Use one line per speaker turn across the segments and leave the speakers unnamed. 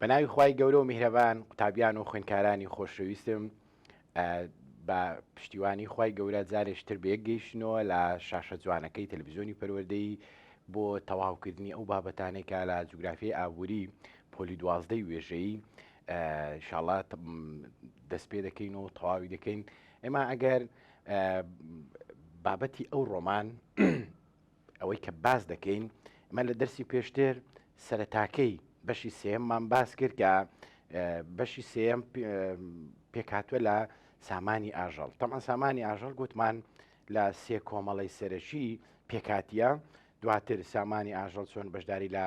بە ناوی خوای گەورە و میهرەبان قوتابیان و خوێندکارانی خۆشەویستم بە پشتیوانی خوای گەورە جارێکتر بەیەک گەیشتنەوە لە شاشە جوانەکەی تەلەڤیزیۆنی پەروەردەی بۆ تەواوکردنی ئەو بابەتانەی کە لە جوگرافیای ئابووری پۆلی دوازدەی وێژەیی ئینشاڵا دەست پێ دەکەین و تەواوی دەکەین ئێمە ئەگەر بابەتی ئەو ڕۆمان ئەوەی کە باس دەکەین ئەمە لە دەرسی پێشتر سەرەتاکەی بەشی سێممان باس کرد کە بەشی سێم پێکهاتووە لە سامانی ئاژەڵ تەمان سامانی ئاژەڵ گوتمان لە سێ کۆمەڵی سەرەکی پێکاتیە دواتر سامانی ئاژەڵ چۆن بەشداری لە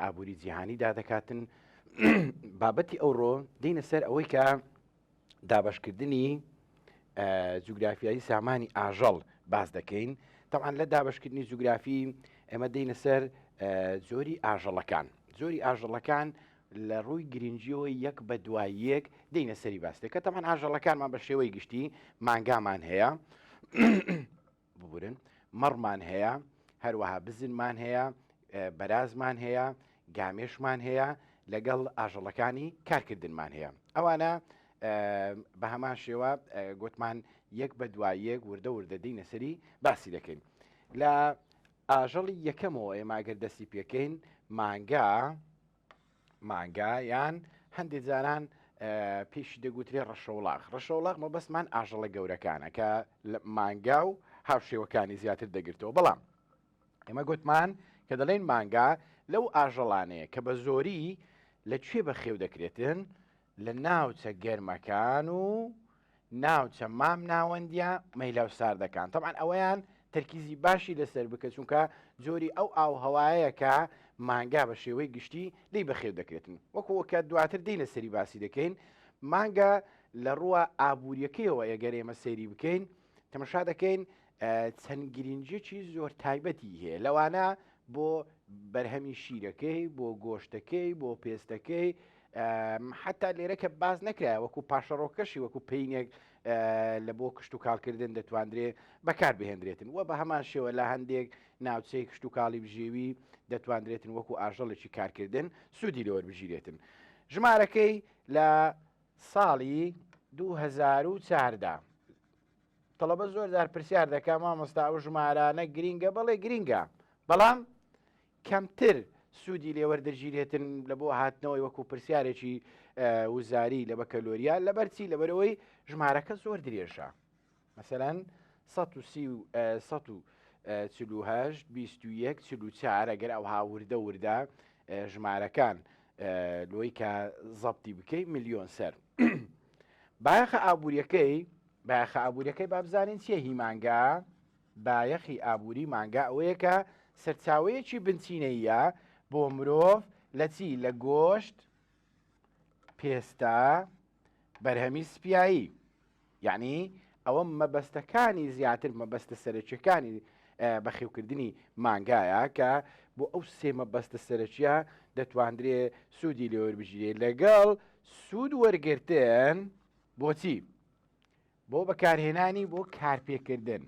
ئابووری جیهانیدا دەکاتن بابەتی ئەوڕۆ دینە سەر ئەوەی کە دابەشکردنی جوگرافیایی سامانی ئاژەڵ باس دەکەین تەعاان لە دابشکردنی جوگرافی ئێمە دێینە سەر جۆری ئاژەڵەکان جۆری ئاژەڵەکان لە ڕووی گرنگیەوە یەک بە دوای یەک دێینە سەری باستێکە تەمان ئاژەڵەکانمان بە شێوەی گشتی مانگامان هەیە ببورن مەڕمان هەیە هەروەها بزنمان هەیە بەرازمان هەیە گامێشمان هەیە لەگەڵ ئاژەڵەکانی کارکردنمان هەیە ئەوانە بە هەمان شێوە گوتمان یەک بە دوای یەک وردە وردە دینە سەری باسی دەکەین لە ئاژەڵی یەکەمەوە ئێمە ئەگەر دەستی پێکەین مانگا مانگا یان هەندێ جاران پێشی دەگوترێ ڕەشەوڵاخ ڕەشەوڵاخ مەبەستمان ئاژەڵە گەورەکانە کە مانگا و هاوشێوەکانی زیاتر دەگرتەوە بەڵام ئێمە گوتمان کە دەڵێن مانگا لەو ئاژەڵانەیە کە بە زۆری لە کوێ بەخێو دەکرێتن لە ناوچە گەرمەکان و ناوچە مام ناوەندیە مەیلاو ساردەکان تەبعەن ئەوەیان تەرکیزی باشی لەسەر بکە چونکە جۆری ئەو ئاو هەوایە کە مانگا بە شێوەی گشتی لی بەخێو دەکرێتن وەکو کە دواتر دێینە سەری باسی دەکەین مانگا لە ڕووە ئابووریەکەیەوە ئەگەر ئێمە سەیری بکەین تەمەشا دەکەین چەند گرنگیەکی زۆر تایبەتی هەیە لەوانە بۆ بەرهەمی شیرەکەی بۆ گۆشتەکەی بۆ پێستەکەی حتا لێرە کە باس نەکرایە وەکو پاشەڕۆکەشی وەکو پینێک لە بۆ کشت و کاڵکردن دەتواندرێ بەکار بهێندرێتن وە بە هەمان شێوە لە هەندێک ناوچەی کشت و کاڵی بژێوی دەتواندرێتن وەکو ئاژەڵێکی کارکردن سوودی لەوەربگیرێتن ژمارەکەی لە ساڵی 2014 تەڵەبە زۆر جار پرسیار دەکا مامۆستا ئەو ژمارانە گرینگە بەڵێ گرینگە بەڵام کەمتر سوودی لێوەردەگیرێتن لە بۆ هاتنەوەی وەکو پرسیارێکی وزاری لە بەکەلۆریا لەبەرچی لەبەرەوەی ژمارەکە زۆر درێژە مەسەلەن 148 21 44 ئەگەر ئەوها وردە وردە ژمارەکان لۆی کە زەبتی بکەی ملیۆن سەر بایەخە ئابوووریەکەی بایەخە ئابووریەکەی با بزانین چیە هی مانگا؟ بایەخی ئابووری مانگا ئەوەیە کە سەرچاوەیەکی بنچینەییە بۆ مرۆڤ لە چی؟ لە گۆشت، پێستە، بەرهەمی سپیایی. یعنی ئەوە مەبەستەکانی زیاتر مەبەستە سەرەکیەکانی بەخێوکردنی مانگایە کە بۆ ئەو سێ مەبەستە سەرەکیە دەتواندرێ سوودی لێوەربگیرێ لەگەڵ سوود وەرگرتن بۆچی؟ بۆ بەکارهێنانی بۆ کارپێکردن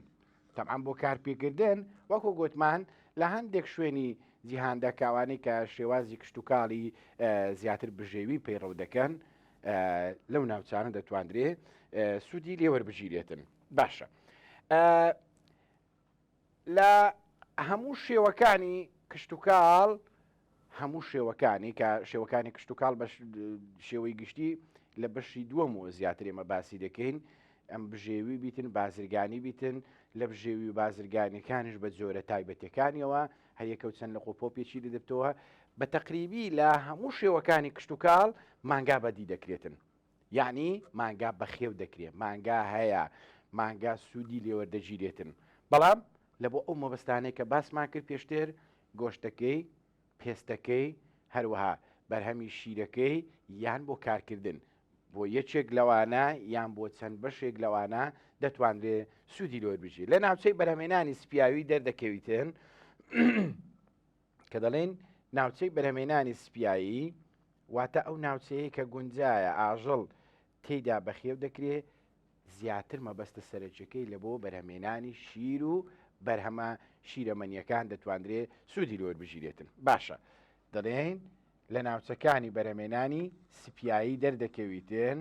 تەبعەن بۆ کارپێکردن وەکو گوتمان لە هەندێک شوێنی جیهاندا کاوانەی کە شێوازی کشتتوکاڵی زیاتر بژێوی پەیڕەو دەکەن لەو ناوچانە دەتواندرێ سوودی لێوەربگیرێتن باشە لە هەموو شێوەکانی کشتوکاڵ هەموو شێوەکانی کە شێوەکانی کشتوکاڵ بە شێوەی گشتی لە بەشی دووەم و زیاتر ئێمە باسی دەکەین ئەم بژێوی بیتن بازرگانی بیتن لە بژێوی و بازرگانیەکانیش بە جۆرە تایبەتەکانیەوە هەریەکە و چەند لە قۆپۆپێکی لە دەبتەوە بە تەقریبی لە هەموو شێوەکانی کشتوکاڵ مانگا بەدی دەکرێتن یەعنی مانگا بەخێو دەکرێ، مانگا هەیە، مانگا سوودی لێوەردەگیرێتن، بەڵام لە بۆ ئەو مەبەستانەی کە باسمان کرد پێشتر، گۆشتەکەی، پێستەکەی، هەروەها بەرهەمی شیرەکەی یان بۆ کارکردن بۆ یەکێک لەوانە یان بۆ چەند بەشێک لەوانە دەتوانرێ سوودی لێوەربگیرێت. لە ناوچەی بەرهەمێنانی سپیاوی دەردەکەویتن کە دەڵێین ناوچەی بەرهەمێنانی سپیایی واتە ئەو ناوچەیە کە گونجایە ئاژەڵ تێیدا بەخێو دەکرێ زیاتر مەبەستە سەرەکیەکەی لە بۆ بەرهەمێنانی شیر و بەرهەمە شیرەمەنیەکان دەتواندرێ سوودی لۆر بگیرێتن باشە دەڵێین. لە ناوچەکانی بەرهەمێنانی سپیایی دەردەکەویتن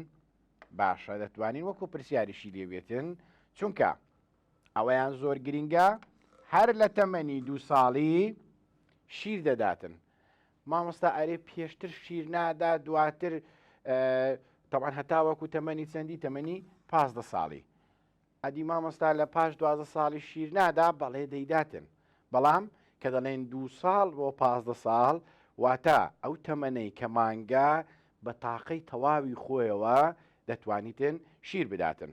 باشە دەتوانین وەکو پرسیاریشی لێبێتن چونکە ئەوەیان زۆر گرینگە هەر لە تەمەنی دوو ساڵی شیر دەداتن مامۆستا ئەرێ پێشتر شیر نادا دواتر تەوان هەتاوەکو تەمەنی چەندی تەمەنی پازدە ساڵی ئەدی مامۆستا لە پاش دوازدە ساڵی شیر نادا بەڵێ دەیداتن بەڵام کە دەڵێن دوو ساڵ بۆ 15 ساڵ واتە ئەو تەمەنەی کە مانگا بە تاقەی تەواوی خۆیەوە دەتوانیتن شیر بداتن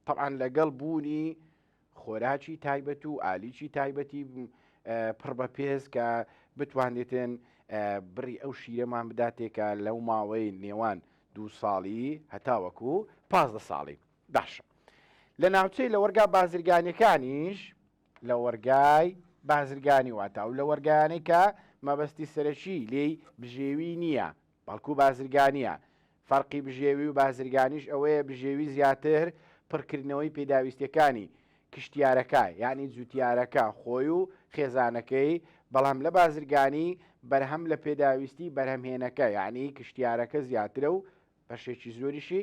تەبعەن لەگەڵ بوونی خۆراکی تایبەت و ئالیکی تایبەتی پڕ بە پێست کە بتوانێتن بڕی ئەو شیرەمان بداتێ کە لەو ماوەی نێوان دوو ساڵی هەتاوەکو پازدە ساڵی باشە لە ناوچەی لەوەرگا بازرگانیەکانیش لە وەرگای بازرگانی واتا و لە وەرگایانەی کە مەبەستی سەرەکی لێی بژێوی نییە بەڵکو بازرگانییە. فەرقی بژێوی و بازرگانیش ئەوەیە بژێوی زیاتر پڕکردنەوەی پێداویستیەکانی کشتیارەکە یانی جوتیارەکە خۆی و خێزانەکەی، بەڵام لە بازرگانی بەرهەم لە پێداویستی بەرهەمهێنەکە یانی کشتیارەکە زیاترە و بەشێکی زۆریشی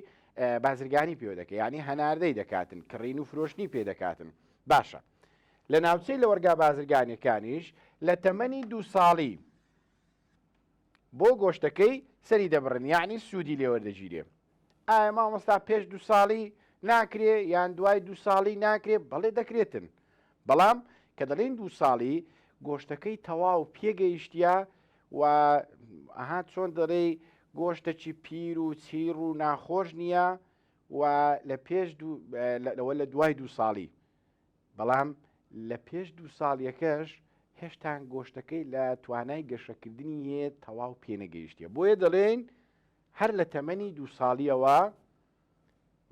بازرگانی پێوە دەکەی یانی هەناردەی دەکاتن کڕین و فرۆشتنی پێ دەکاتن. باشە لە ناوچەی لەوەرگا بازرگانیەکانیش لە تەمەنی دوو ساڵی بۆ گۆشتەکەی سەری دەبڕن یەعنی سوودی لێ وەردەگیرێ ئایا مامۆستا پێش دوو ساڵی ناکرێ یان دوای دوو ساڵی ناکرێ بەڵێ دەکرێتن بەڵام کە دەڵێن دوو ساڵی گۆشتەکەی تەواو پێگەیشتە و ئەها چۆن دەڵێی گۆشتەکی پیر و چیر و ناخۆش نییە و لە پێش لەوە لە دوای دوو ساڵی بەڵام لە پێش دوو ساڵیەکەش هێشتان گۆشتەکەی لە توانای گەشەکردنی هەیە تەواو پێنەگەیشتە بۆیە دەڵێن هەر لە تەمەنی دوو ساڵیەوە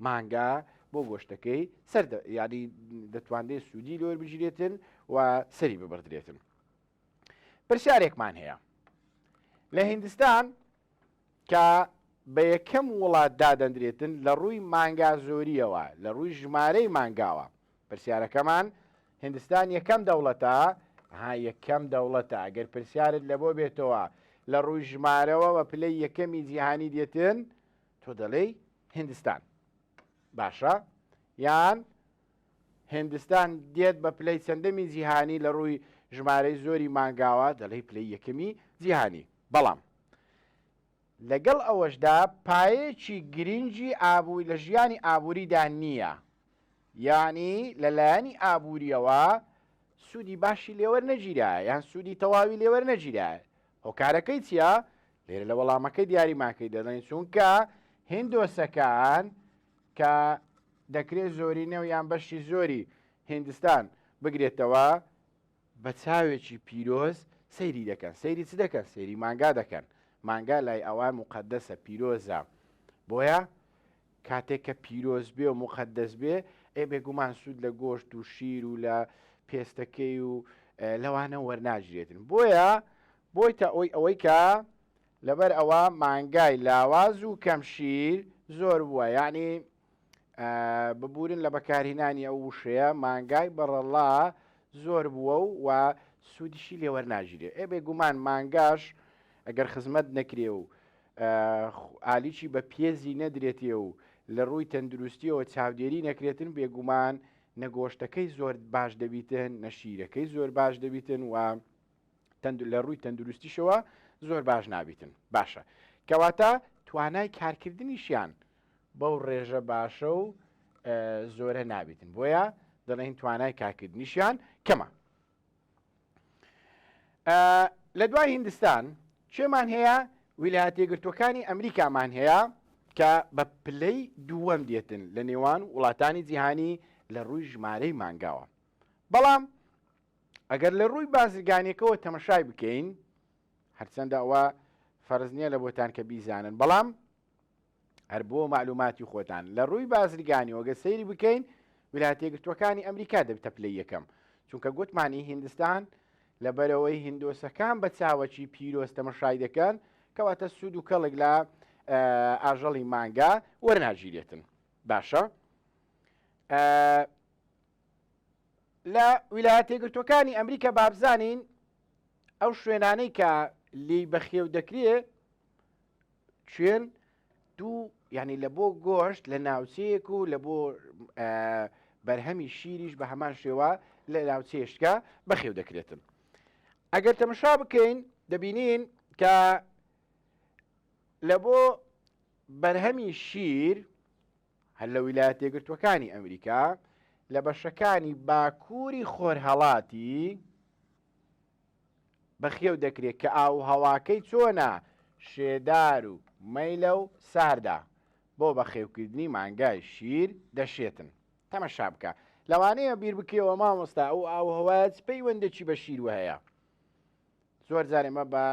مانگا بۆ گۆشتەکەی سەر یاری دەتوانرێت سوودی لۆر بگیرێتن و سەری ببڕدرێتن پرسیارێکمان هەیە لە هیندستان کە بە یەکەم وڵات دادەندرێتن لە ڕووی مانگا زۆرییەوە، لە ڕووی ژمارەی مانگاوە. پرسیارەکەمان، هیندستان یەکەم دەوڵەتە؟ ها یەکەم دەوڵەتە. ئەگەر پرسیارت لەبۆ بێتەوە لە ڕووی ژمارەوە بە پلەی یەکەمی جیهانی دێتن، تۆ دەڵێی هیندستان. باشە؟ یان هیندستان دێت بە پلەی چەندەمی جیهانی لە ڕووی ژمارەی زۆری مانگاوە؟ دەڵێی پلەی یەکەمی جیهانی. بەڵام لەگەڵ ئەوەشدا پایەیەکی گرنگی ئابووری لە ژیانی ئابووریدا نییە، یانی لە لایەنی ئابوورییەوە سوودی باشی لێوەرنەگیرایە یان سوودی تەواوی لێوەرنەگیرایە. هۆکارەکەی چییە؟ لێرە لە وەڵامەکەی دیاریمان کرد دەڵێین چونکە هیندۆسەکان کە دەکرێت زۆرینە و یان بەشی زۆری هیندستان بگرێتەوە بە چاوێکی پیرۆز سەیری دەکەن سەیری چ دەکەن سەیری مانگا دەکەن مانگا لای ئەوان موقەدەسە پیرۆزە بۆیە کاتێک کە پیرۆز بێ و موقەدەس بێ ئێ بێگومان سوود لە گۆشت و شیر و لە پێستەکەی و لەوانە وەرناگیرێتن بۆیە بۆیتە ئەوی ئەوەی کە لەبەر ئەوە مانگای لاواز و کەم شیر زۆر بووە یعنی ببورن لە بەکارهینانی ئەو وشەیە مانگای بەڕەڵا زۆر بووە و و سوودیشی لێ وەرناگیرێ ئێ بێگومان مانگاش ئەگەر خزمەت نەکرێ و ئالیکی بە پێزی نەدرێتێ و لە ڕووی تەندروستیەوە چاودێری نەکرێتن بێگومان نە گۆشتەکەی زۆر باش دەبیتن نە شیرەکەی زۆر باش دەبیتن و لە ڕووی تەندروستیشەوە زۆر باش نابیتن باشە کەواتە توانای کارکردنیشیان بەو ڕێژە باشە و زۆرە نابیتن بۆیە دەڵێن توانای کارکردنیشیان کەمە لە دوای هیندستان چێمان هەیە ویلایەتە یەکگرتووەکانی ئەمریکامان هەیە کە بە پلەی دووەم دێتن لە نێوان وڵاتانی جیهانی لە ڕووی ژمارەی مانگاوە بەڵام ئەگەر لە ڕووی بازرگانیەکەوە تەمەشای بکەین هەرچەندە ئەوە فەرز نییە لە بۆتان کە بیزانن بەڵام هەر بۆ مەعلوماتی خۆتان لە ڕووی بازرگانیەوە گەر سەیری بکەین ویلایەتە یەکگرتووەکانی ئەمریکا دەبتە پلەی یەکەم چونکە گوتمانی هیندستان لەبەرەوەی هندۆسەکان بە چاوەکی پیرۆز تەمەشای دەکەن کەواتە سوود و کەڵک لە ئاژەڵی مانگا وەرناگیرێتن باشە لە ویلایەتە یەکگرتووەکانی ئەمریکا بابزانین ئەو شوێنانەی کە لێی بەخێو دەکرێ. چێن دوو یعنی لە بۆ گۆشت لە ناوچەیەک و لە بۆ بەرهەمی شیریش بە هەمان شێوە لە ناوچەیەشکە بەخێو دەکرێتن. ئەگەر تەمەشا بکەین دەبینین کە لە بۆ بەرهەمی شیر هەر لە ویلایەتە یەکگرتووەکانی ئەمریکا لە بەشەکانی باکووری خۆرهەڵاتی بەخێو دەکرێت کە ئاووهەواکەی چۆنە شێدار و مەیلە و ساردە بۆ بەخێوکردنی مانگای شیر دەشێتن. تەمەشا بکە لەوانەیە بیر بکەیەوە مامۆستا ئەو ئاووهەوایە چ پەیوەندێکی بە شیروە هەیە؟ زۆر جار ئێمە بە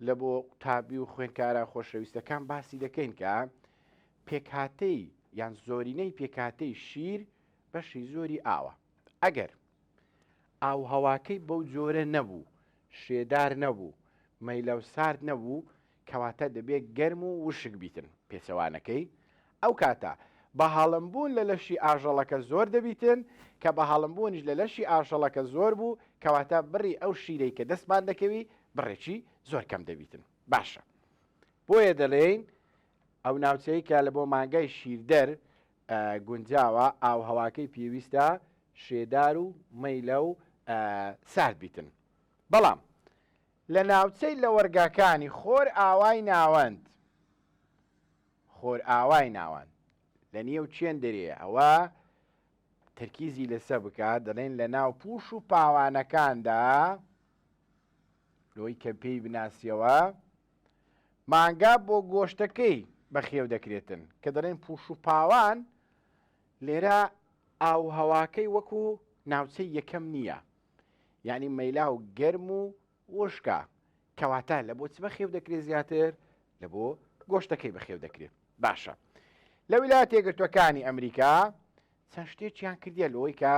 لە بۆ قوتابی و خوێندکارە خۆشەویستەکان باسی دەکەین کە پێکهاتەی یان زۆرینەی پێکهاتەی شیر بەشی زۆری ئاوە ئەگەر ئاوهەواکەی بەو جۆرە نەبوو شێدار نەبوو مەیلەو سارد نەبوو کەواتە دەبێ گەرم و وشک بیتن، پێچەوانەکەی ئەو کاتە بەهەڵمبوون لە لەشی ئاژەڵەکە زۆر دەبیتن، کە بەهەڵمبوونیش لە لەشی ئاژەڵەکە زۆر بوو کەواتە بڕی ئەو شیرەی کە دەستمان دەکەوی بڕێکی زۆر کەم دەبیتن. باشە بۆیە دەلێین ئەو ناوچەی کە لە بۆ مانگای شیردەر گونجاوە ئاوهەواکەی پێویستە شێدار و مەیلە و سارد بیتن. بەڵام لە ناوچەی لەوەڕگاکانی خۆرئاوای ناوەند، خۆرئاوای ناوەند، لە نێو چێندرێ ئەوە تەرکیزی لەسە بکە، دەڵێن لە ناو پوش و پاوانەکاندا، لۆی کە پێی بناسیەوە، مانگا بۆ گۆشتەکەی بەخێو دەکرێتن، کە دەڵێن پوش و پاوان، لێرە ئاووهەواکەی وەکو ناوچەی یەکەم نییە. یانی مەیلاو گەرم و وشکە کەواتە لە بۆ چ بەخێو دەکرێت زیاتر لە بۆ گۆشتەکەی بەخێو دەکرێت باشە لە ویلایەتە یەکگرتووەکانی ئەمریکا چەند شتێکیان کردیە لەوەی کە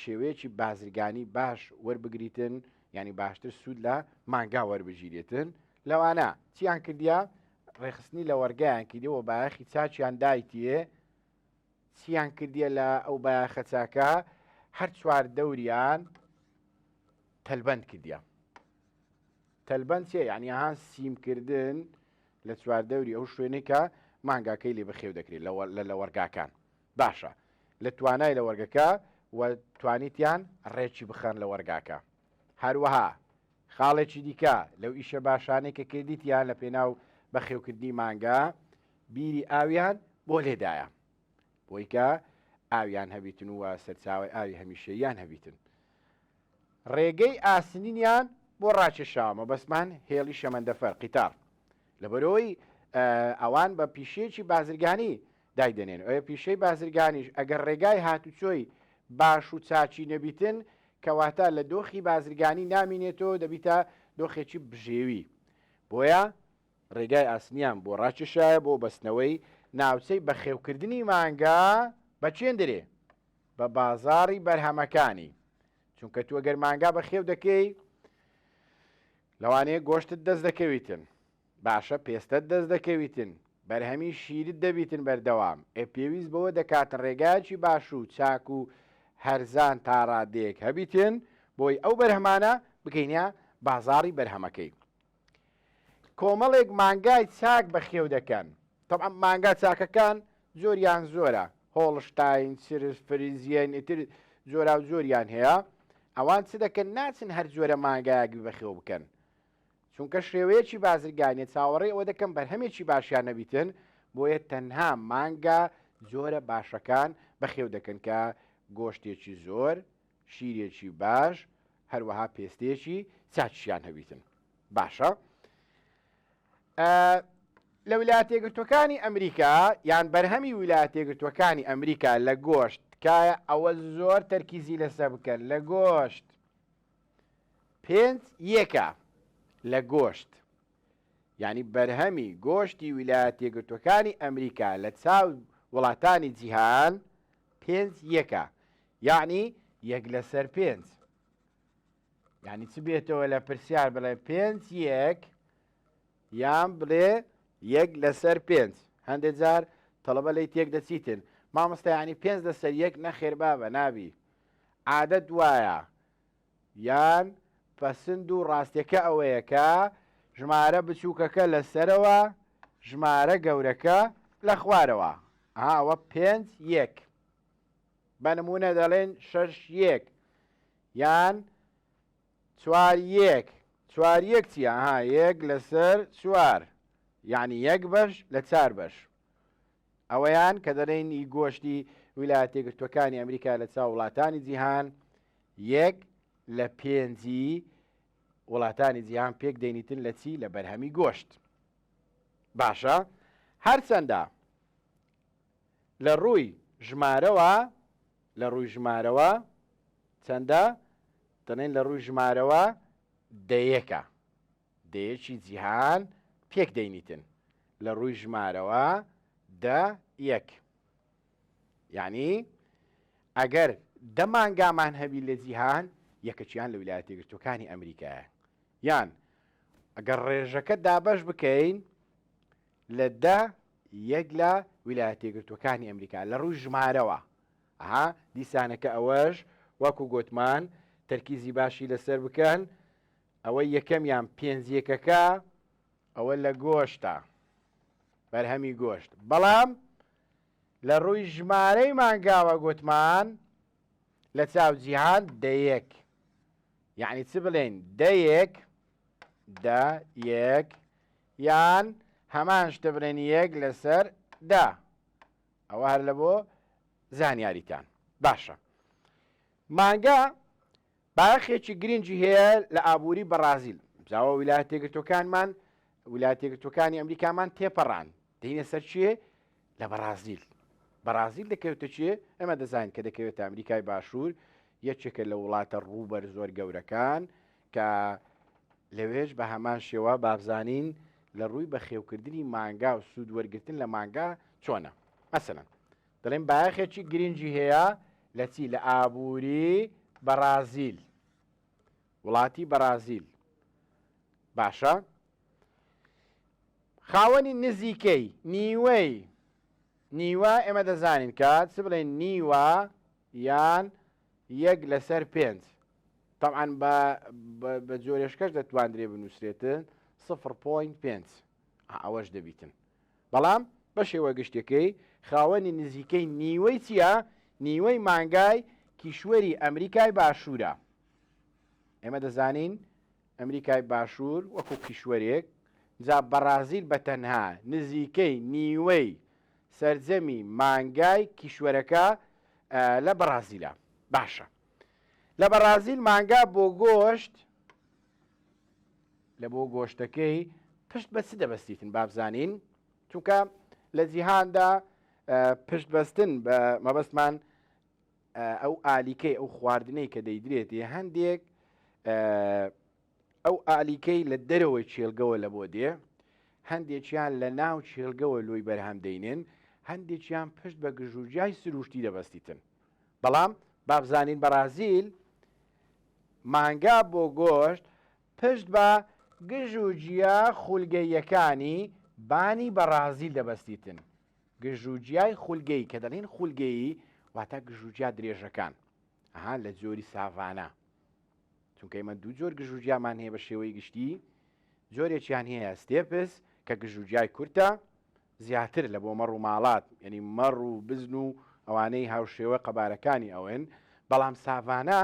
شێوەیەکی بازرگانی باش وەربگریتن ینی باشتر سوود لە مانگا وەربگیرێتن لەوانە چیان کردیا ڕێخستنی لە وەرگیان کردەوە بایەخی چاچیان دایتێ چیان کردیە لە ئەو بایەخە چاکە هەر چوار دەوریان تەلبەند کردیە تەلبەند چیە یعنی ها سیمکردن لە چوار دەوری ئەو شوێنەی کە مانگاکەی لێ بەخێو دەکرێت لە لەوەرگاکان باشە لە توانای لە وەرگەکە و توانیتیان ڕێکی بخەن لە وەرگاکە هەروەها خاڵێکی دیکە لەو ئیشە باشانەی کە کردیتیان لە پێناو بەخێوکردنی مانگا بیری ئاویان بۆ لێدایە بۆی کە ئاویان هەبیتن و سەرچاوی ئاوی هەمیشەییان هەبیتن. ڕێگەی ئاسنینیان بۆ ڕاکێشاوە مەبەستمان هێڵی شەمەندەفەر، قیتار. لەبەرئەوەی ئەوان بە پیشەیەکی بازرگانی دایدەنێن. ئەوێ پیشەی بازرگانیش ئەگەر ڕێگای هاتوچۆی باش و چاکی نەبیتن کەواتە لە دۆخی بازرگانی نامینێتەوە دەبیتە دۆخێکی بژێوی. بۆیە ڕێگای ئاسنیان بۆ ڕاکێشایە بۆ بەستنەوەی ناوچەی بەخێوکردنی مانگا بە چێندرێ بە بازاڕی بەرهەمەکانی چونکە تو گەر مانگا بەخێو دەکەی لەوانەیە گۆشتت دەست دەکەویتن باشە پێستت دەست دەکەویتن بەرهەمی شیرت دەبیتن بەردەوام ئێ پێویست بەوە دەکات ڕێگایەکی باش و چاک و هەرزان تا ڕادەیەک هەبیتن بۆی ئەو بەرهەمانە بکەینە بازاڕی بەرهەمەکەی کۆمەڵێک مانگای چاک بەخێو دەکەن تەبعەن مانگا چاکەکان جۆریان زۆرە هۆڵشتاین چرس فریزیەن ئیتر جۆراو جۆریان هەیە ئەوان چ دەکەن ناچن هەر جۆرە مانگایەک بەخێو بکەن چونکە شێوەیەکی بازرگانیە چاوەڕێی ئەوە دەکەن بەرهەمێکی باشیان نەبیتن بۆیە تەنها مانگا جۆرە باشەکان بەخێو دەکەن کە گۆشتێکی زۆر شیرێکی باش هەروەها پێستێکی چاکیشیان هەبیتن باشە لە ویلایەتە یەکگرتووەکانی ئەمریکا یان بەرهەمی ویلایەتە یەکگرتووەکانی ئەمریکا لە گۆشت تکایە ئەوە زۆر تەرکیزی لەسەر بکەن لە گۆشت پێنج یەکە لە گۆشت یعنی بەرهەمی گۆشتی ویلایەتە یەکگرتووەکانی ئەمریکا لە چاو وڵاتانی جیهان پێنج یەکە یعنی یەک لەسەر پێنج یعنی چ بێتەوە لە پرسیار بڵێ پێنج یەک یان بڵێ یەک لەسەر پێنج هەندێک جار تەڵەبە لی تێک دەچیتن مامۆستا ینی پێنج لەسەر یەک نەخێر بابە نابی عادەت وایە یان پەسند و ڕاستیەکە ئەوەیە کە ژمارە بچووکەکە لەسەرەوە. ژمارە گەورەکە لە خوارەوە. ئەها ئەوە پێنج یەک. بە نموونە دەڵێن شەش یەک یان چوار یەک. چوار یەک چییە؟ ئەها یەک لەسەر چوار یعنی یەک بەش لە چار بەش. ئەوەیان کە دەڵێن ئی گۆشتی ویلایەتە یەکگرتووەکانی ئەمریکا لە چاو وڵاتانی جیهان یەک لە پێنجی وڵاتانی جیهان پێک دێنیتن لە چی؟ لە بەرهەمی گۆشت. باشە هەرچەندە لە ڕووی ژمارەوە لە ڕووی ژمارەوە چەندە؟ دەڵێن لە ڕووی ژمارەوە دەیەکە. دەیەکی جیهان پێک دەینیتن لە ڕووی ژمارەوە دە یەک. یعنی ئەگەر دە مانگامان هەبی لە جیهان یەکەکیان لە ویلایەتە یەکگرتووەکانی ئەمریکایە یان ئەگەر ڕێژەکە دابەش بکەین لە دە یەک لە ویلایەتە یەکگرتووەکانی ئەمریکا لە ڕووی ژمارەوە ئەها دیسانەکە ئەوەش وەکو گوتمان تەرکیزی باشی لەسەر بکەن ئەوە یەکەمیان پێنج یەکەکە ئەوە لە گۆشتە بەرهەمی گۆشت بەڵام لە ڕووی ژمارەی مانگاوە گوتمان لە چاو جیهان دەیەک یعنی چ بڵێن دەیەک دە یەک یان هەمان شتە بڵێن یەک لەسەر دە ئەوە هەر لە بۆ زانیاریتان باشە مانگا بایەخێکی گرنگی هەیە لە ئابووری بەڕازیل. جاوە ویلایەتە یەکگرتووەکانمان ویلایەتە یەکگرتووەکانی ئەمریکامان تێپەڕان دێینە سەر چێ لە بەڕازیل. بەڕازیل دەکەوێتە چێ؟ ئێمە دەزانین کە دەکەوێتە ئەمریکای باشوور، یەکێکە لە وڵاتە ڕووبەر زۆر گەورەکان کە لەوێش بە هەمان شێوە بابزانین لە ڕووی بەخێوکردنی مانگا و سوود وەرگتن لە مانگا چۆنە. مەسەلەن دەڵێن بایەخێکی گرنگی هەیە لە چی؟ لە ئابووری بەڕازیل، وڵاتی بەڕازیل. باشە خاوەنی نزیکەی نیوەی نیوە ئێمە دەزانین کە چ بڵێن نیوە یان یەک لەسەر پێنج طبعا بە بە جۆرێشکەش دەتواندرێ بنووسرێتن 0.5 ئەوەش دەبیتن بەڵام بە شێوە گشتیەکەی خاوەنی نزیکەی نیوەی چیە؟ نیوەی مانگای کیشوەری ئەمریکای باشوورە. ئێمە دەزانین ئەمریکای باشوور وەکو کیشوەرێک، جا بەڕازیل بە تەنها نزیکەی نیوەی سەرجەمی مانگای کیشوەرەکە لە بەڕازیلە. باشە لە بەڕازیل مانگا بۆ گۆشت لە بۆ گۆشتەکەی پشت بە چ دەبەستیتن بابزانین چونکە لە جیهاندا پشت بەستن بە مەبەستمان ئەو ئالیکەی ئەو خواردنەی کە دەیدرێت هەندێک ئەو ئالیکەی لە دەرەوەی چێلگەوە لە بۆ دێ هەندێکیان لە ناو چێلگەوە لۆی بەرهەم دەینن هەندێکیان پشت بە گژوگیای سروشتی دەبەستیتن بەڵام بابزانین بەڕازیل مانگا بۆ گۆشت پشت بە گژ و گیا خولگەییەکانی بانی بەڕازیل دەبەستیتن. گژ و گیای خولگەیی، کە دەڵێین خولگەیی واتە گژ و گیا درێژەکان. ئەها لە جۆری ساڤانا. چونکە ئێمە دوو جۆر گژ و گیامان هەیە بە شێوەی گشتی، جۆرێکیان هەیە steppes کە گژ و گیای کورتە، زیاتر لە بۆ مەڕ و ماڵات، یەنی مەڕ و بزن و ئەوانەی هاوشێوە قەبارەکانی ئەون، بەڵام ساڤانا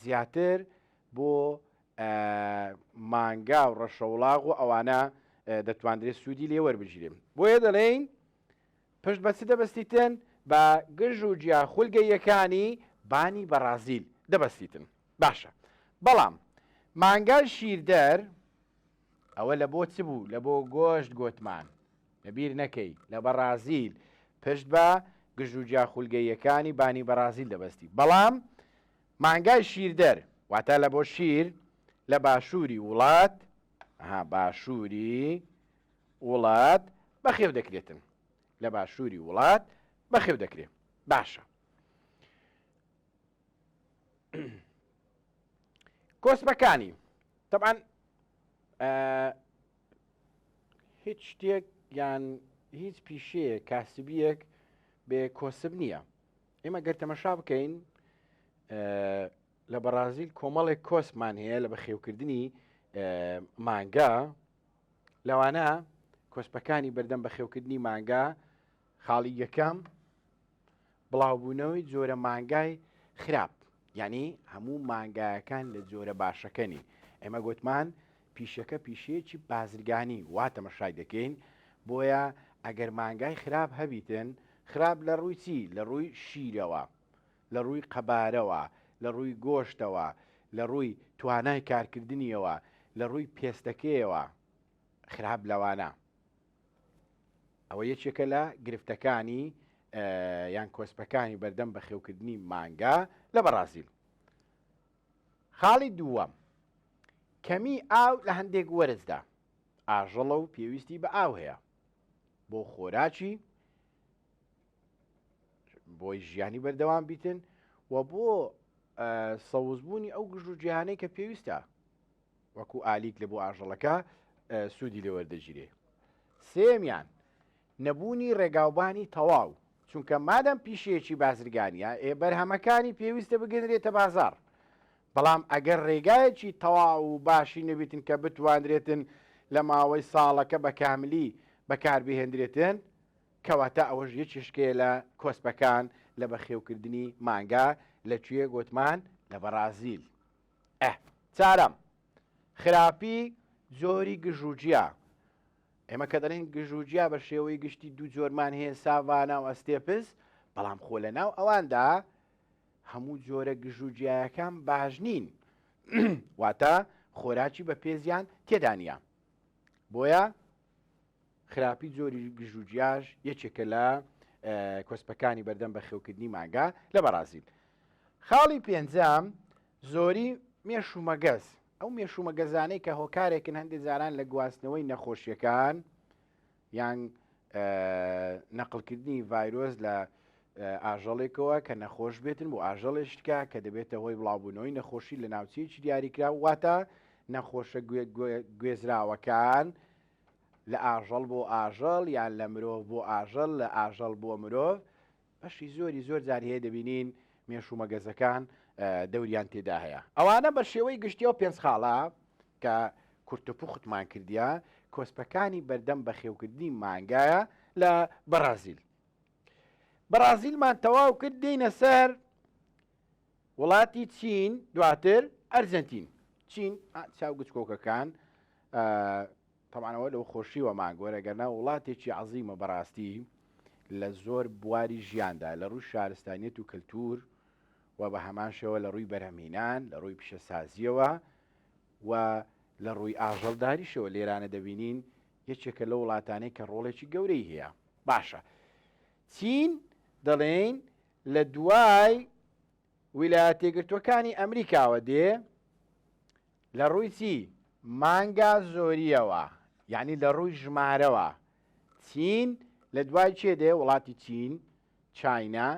زیاتر بۆ مانگا و ڕەشەوڵاغ و ئەوانە دەتواندرێت سوودی لێ وەربگیرێ. بۆیە دەڵێین پشت بە چ دەبەستیتن؟ بە گژ و گیا خولگەییەکانی بانی بەڕازیل دەبەستیتن. باشە بەڵام مانگای شیردەر ئەوە لە بۆ چ بوو؟ لە بۆ گۆشت گۆتمان. لە بیر نەکەی لە بەڕازیل پشت بە گژ و گیا خولگەییەکانی بانی بەڕازیل دەبەستی. بەڵام مانگای شیردەر واتە لە بۆ شیر لە باشووری وڵات ها باشووری وڵات بەخێو دەکرێتن لە باشووری وڵات بەخێو دەکرێت باشە کۆسپەکانی طبعا هیچ شتێک یان هیچ پیشەیە کاسبیەک بێ کۆسب نییە ئێمە گەر تەمەشا بکەین لە بەڕازیل کۆمەڵێک کۆسپمان هەیە لە بەخێوکردنی مانگا لەوانە. کۆسپەکانی بەردەم بەخێوکردنی مانگا، خاڵی یەکەم، بڵاوبوونەوەی جۆرە مانگای خراپ، یانی هەموو مانگایەکان لە جۆرە باشەکە نین. ئێمە گوتمان پیشەکە پیشەیەکی بازرگانی وا تەمەشای دەکەین، بۆیە ئەگەر مانگای خراپ هەبیتن، خراپ لە ڕووی چی؟ لە ڕووی شیرەوە، لە ڕووی قەبارەوە، لە ڕووی گۆشتەوە، لە ڕووی توانای کارکردنیەوە، لە ڕووی پێستەکەیەوە، خراپ لەوانە. ئەوە یەکێکە لە گرفتەکانی یان کۆسپەکانی بەردەم بەخێوکردنی مانگا لە بەڕازیل. خاڵی دووەم، کەمی ئاو لە هەندێک وەرزدا، ئاژەڵە و پێویستی بە ئاو هەیە بۆ خۆراکی بۆی ژیانی بەردەوام بیتن و بۆ سەوزبوونی ئەو گژ و جیهانەی کە پێویستە وەکو ئالیک لە بۆ ئاژەڵەکە سوودی لێ وەردەگیرێ. سێیەمیان، نەبوونی ڕێگاوبانی تەواو، چونکە مادەم پیشەیەکی بازرگانییە، ئێ بەرهەمەکانی پێویستە بگەنرێتە بازاڕ، بەڵام ئەگەر ڕێگایەکی تەواو و باشی نەبیتن کە بتواندرێتن لە ماوەی ساڵەکە بە کاملی بەکاربهێندرێتن، کەواتە ئەوەش یەکێشکەیە لە کۆسپەکان لە بەخێوکردنی مانگا لە کوێ گۆتمان؟ لە بەڕازیل. ئه. چارەم، خراپی جۆری گژوگیا. ئێمە کە دەڵێین گژوگیا بە شێوەی گشتی دوو جۆرمان هەیە ساڤانا و ئەستێپس، بەڵام خۆ لە ناو ئەواندا هەموو جۆرە گژوگیایەکان باش نین. واتە خۆراکی بە پێزیان تێدا نییە. بۆیە خراپی جۆری گژوگیاش یەکێکە لە کۆسپەکانی بەردەم بەخێوکردنی مانگا لە بەڕازیل. خاڵی پێنجەم، زۆری مێش و مەگەز، ئەو مێش و مەگەزانەی کە هۆکارێکن هەندێک جاران لە گواستنەوەی نەخۆشیەکان یان نەقلکردنی ڤایرۆس لە ئاژەڵێکەوە کە نەخۆش بێتن بۆ ئاژەڵێشتکە کە دەبێتە هۆی بڵاوبوونەوەی نەخۆشی لە ناوچەیەکی دیاریکرا واتە نەخۆشە گوێزراوەکان لە ئاژەڵ بۆ ئاژەڵ یان لە مرۆڤ بۆ ئاژەڵ لە ئاژەڵ بۆ مرۆڤ بەشی زۆری زۆر جار هەیە دەبینین مێش و مەگەزەکان دەوریان تێدا هەیە ئەوانە بە شێوەی گشتی و پێنج خاڵە کە کورت و پوختمان کردیە کۆسپەکانی بەردەم بەخێوکردنی مانگایە لە بەڕازیل بەڕازیلمان تەواو کرد دێینە سەر وڵاتی چین دواتر ئەرجنتین چین چاو گچکۆکەکان تەبعەن ئەوە لەو خۆشیوە مانگۆرە گەرنا وڵاتێکی عەزیمە بەڕاستی لە زۆر بواری ژیاندا لە ڕووی شارستانیەت و کەلتور و بە هەمان شێوە لە ڕووی بەرهەمهینان لە ڕووی پیشەسازیەوە و لە ڕووی ئاژەڵداریشەوە لێرانە دەبینین یەکێکە لە وڵاتانەی کە ڕۆڵێکی گەورەی هەیە باشە چین دەڵێین لە دوای ویلایەتێگرتوەکانی ئەمریکاوە دێ لە ڕووی چی؟ مانگا زۆرییەوە، یانی لە ڕووی ژمارەوە. چین لە دوای کێ دێ؟ وڵاتی چین، China،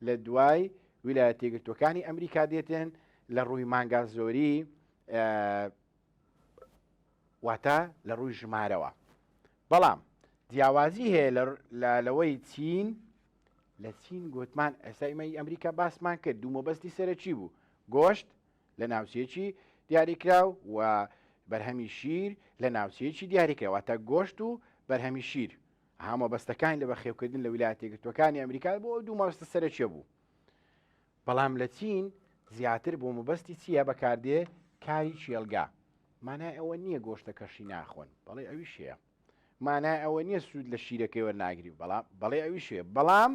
لە دوای ویلایەتە یەکگرتووەکانی ئەمریکا دێتن لە ڕووی مانگا زۆری، واتە لە ڕووی ژمارەوە. بەڵام جیاوازی هەیە لە لەوەی چین لە چین گوتمان ئێستا ئیمەی ئەمریکا باسمان کرد دوو مەبەستی سەرەکی بوو گۆشت لە ناوچەیەکی دیاریکراو و بەرهەمی شیر لە ناوچەیەکی دیاریکراو واتە گۆشت و بەرهەمی شیر ئەها مەبەستەکانی لە بەخێوکردن لە ویلایەتە یەکگرتووەکانی ئەمریکا بۆ ئەو دوو مەبەستە سەرەکیە بوو بەڵام لە چین زیاتر بۆ مەبەستی چییە بەکاردێ کاری کێڵگە مانای ئەوە نییە گۆشتەکەشی ناخۆن بەڵێ ئەویش هەیە مانای ئەوە نییە سوود لە شیرەکەی وەرناگری بەڵام بەڵێ ئەویش هەیە بەڵام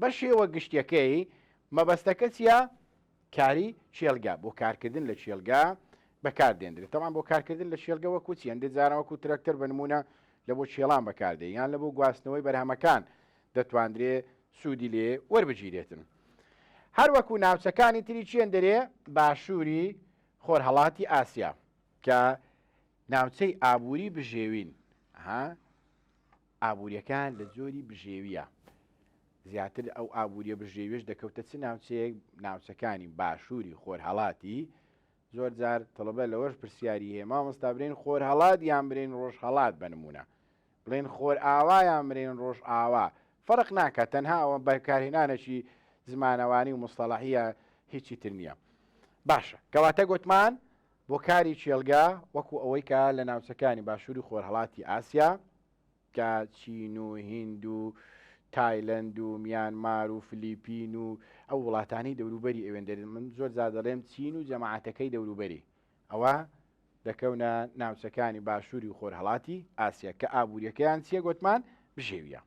بە شێوە گشتیەکەی مەبەستەکە چییە کاری کێڵگە، بۆ کارکردن لە کێڵگە بەکاردێندرێت. تەبعەن بۆ کارکردن لە کێڵگە وەکو چی؟ هەندێک جاران وەکو ترەکتەر بە نموونە لە بۆ کێڵان بەکاردێ یان لە بۆ گواستنەوەی بەرهەمەکان دەتواندرێ سوودی لێ وەربگیرێتن. هەر وەکو ناوچەکانی تری چێندرێ باشووری خۆرهەڵاتی ئاسیا کە ناوچەی ئابووری بژێوین ها ئابووریەکان لە جۆری بژێویە زیاتر ئەو ئابووریە بژێویش دەکەوتە چ ناوچەیەک ناوچەکانی باشووری خۆرهەڵاتی زۆر جار تەڵەبە لەوەش پرسیاری هەیە مامۆستا برێن خۆرهەڵات یان برێن ڕۆژهەڵات بە نمونە بڵێن خۆر ئاوا یان برێن ڕۆژ ئاوا فەرق ناکات تەنها ئەوە بەکارهێنانێکی زمانەوانی و مستەڵەحیە هیچی تر نییە باشە کەواتە گوتمان بۆ کاری کێڵگە وەکو ئەوەی کە لە ناوچەکانی باشووری خۆرهەڵاتی ئاسیا. کە چین و هیند و تایلەند و میانمار و فلیپین و ئەو وڵاتانەی دەوروبەری ئەوێن دەرێن من زۆر جار دەڵێم چین و جەماعەتەکەی دەوروبەری ئەوە دەکەونە ناوچەکانی باشووری و خۆرهەڵاتی ئاسیا کە ئابووریەکەیان چییە گوتمان بژێویە.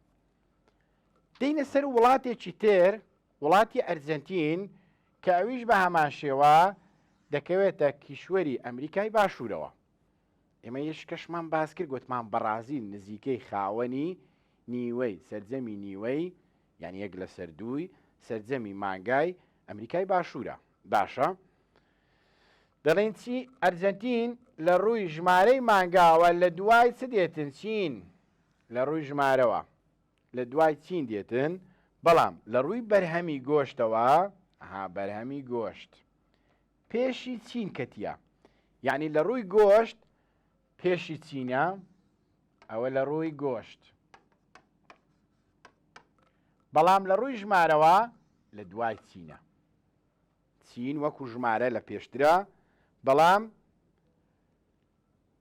دێینە سەر وڵاتێکی تر وڵاتی ئەرجەنتین کە ئەویش بە هەمان شێوە دەکەوێتە کیشوەری ئەمریکای باشوورەوە. ئێمە یشکەشمان باس کرد گوتمان بەڕازیل نزیکەی خاوەنی نیوەی سەرجەمی نیوەی یان یەک لەسەر دووی سەرجەمی مانگای ئەمریکای باشوورە باشە دەڵێن چی ئەرجەنتین لە ڕووی ژمارەی مانگاوە لە دوای چ دێتن چین لە ڕووی ژمارەوە لە دوای چین دێتن بەڵام لە ڕووی بەرهەمی گۆشتەوە ها بەرهەمی گۆشت پێشی چین کەتیە یعنی لە ڕووی گۆشت پێشی چینە ئەوە لە ڕووی گۆشت بەڵام لە ڕووی ژمارەوە لە دوای چینە چین وەکو ژمارە لە پێشترە بەڵام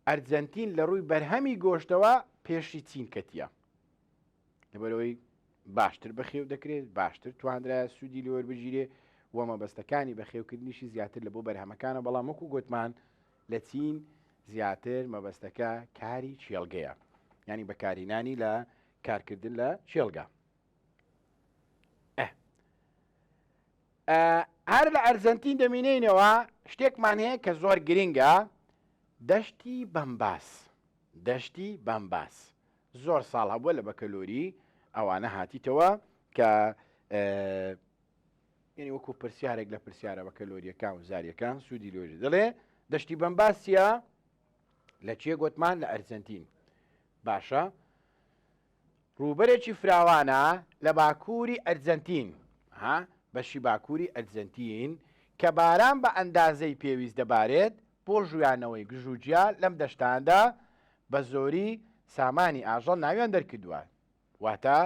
ئەرجەنتین لە ڕووی بەرهەمی گۆشتەوە پێشی چین کەتیە لەبەرەوەی باشتر بەخێو دەکرێت باشتر توانرا سوودی لێوەربگیرێ و مەبەستەکانی بەخێوکردنیشی زیاتر لە بۆ بەرهەمەکانە بەڵام وەکو گوتمان لە چین زیاتر مەبەستەکە کاری کێڵگەیە ینی بەکارهێنانی لە کارکردن لە کێڵگە هەر لە ئەرجەنتین دەمینینەوە شتێکمان هەیە کە زۆر گرنگە دەشتی بەمباس دەشتی بەمباس زۆر ساڵ هەبووە لە بەکەلۆری ئەوانە هاتیتەوە کە یعنی وەکو پرسیارێک لە پرسیارە بەکەلۆریەکان و زاریەکان سوودی لۆژی دەڵێ دەشتی بەمباسیە لە چێ گوتمان لە ئەرجنتین باشە ڕووبەرێکی فراوانە لە باکووری ئەرجەنتین ها بەشی باکووری ئەرجەنتین کە باران بە ئەندازەی پێویست دەبارێت بۆ ژویانەوەی گژوگیا لەم دەشتاندا بە زۆری سامانی ئاژەڵ ناویان دەرکردووە واتە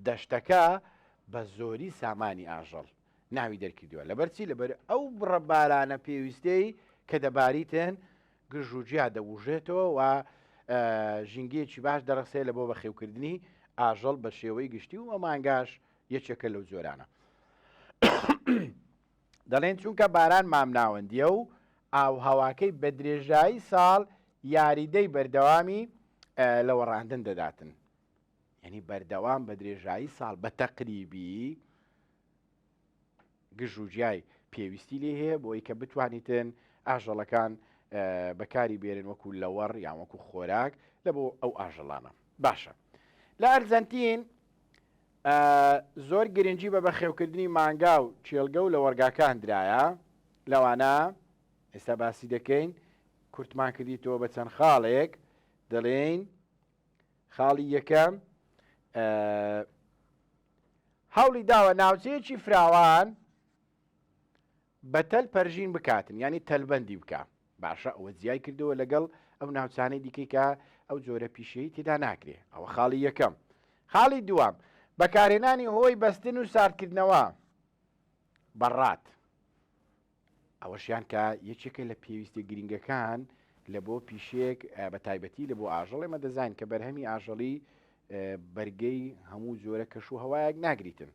دەشتەکە بە زۆری سامانی ئاژەڵ ناوی دەرکردووە لەبەرچی لەبەر ئەو بڕە بارانە پێویستەی کە دەباریتن گژ و گیا دەبوژێتەوە و ژینگەیەکی باش دەڕەخسێ لە بۆ بەخێوکردنی ئاژەڵ بە شێوەی گشتی و مانگاش یەکێکە لەو جۆرانە. دەڵێن چونکە باران مامناوەندیە و ئاوهەواکەی بە درێژایی ساڵ یاریدەی بەردەوامی لەوەڕاندن دەداتن. یعنی بەردەوام بە درێژایی ساڵ بە تەقریبی گژوگیای پێویستی لێ هەیە بۆی کە بتوانیتن ئاژەڵەکان بەکاری بێرن وەکو لەوەڕ یان وەکو خۆراک لە بۆ ئەو ئاژەڵانە باشە لە ئەرجەنتین زۆر گرنگی بە بەخێوکردنی مانگا و کێڵگە و لەوەڕگاکان درایە لەوانە ئێستا باسی دەکەین کورتمان کردیتەوە بە چەند خاڵێک دەڵێین خاڵی یەکەم هەوڵی داوە ناوچەیەکی فراوان بە تەل پەرژین بکاتن یانی تەلبەندی بکا باشە ئەوە جیای کردەوە لەگەڵ ئەو ناوچانەی دیکەی کە ئەو جۆرە پیشەی تێدا ناکرێ ئەوە خاڵی یەکەم خاڵی دووەم بەکارهێنانی هۆی بەستن و ساردکردنەوە بەڕات ئەوەشیان کە یەکێکە لە پێویستە گرنگەکان لە بۆ پیشەیەک بە تایبەتی لە بۆ ئاژەڵ ئێمە دەزانین کە بەرهەمی ئاژەڵی بەرگەی هەموو جۆرە کەش و هەوایەک ناگریتن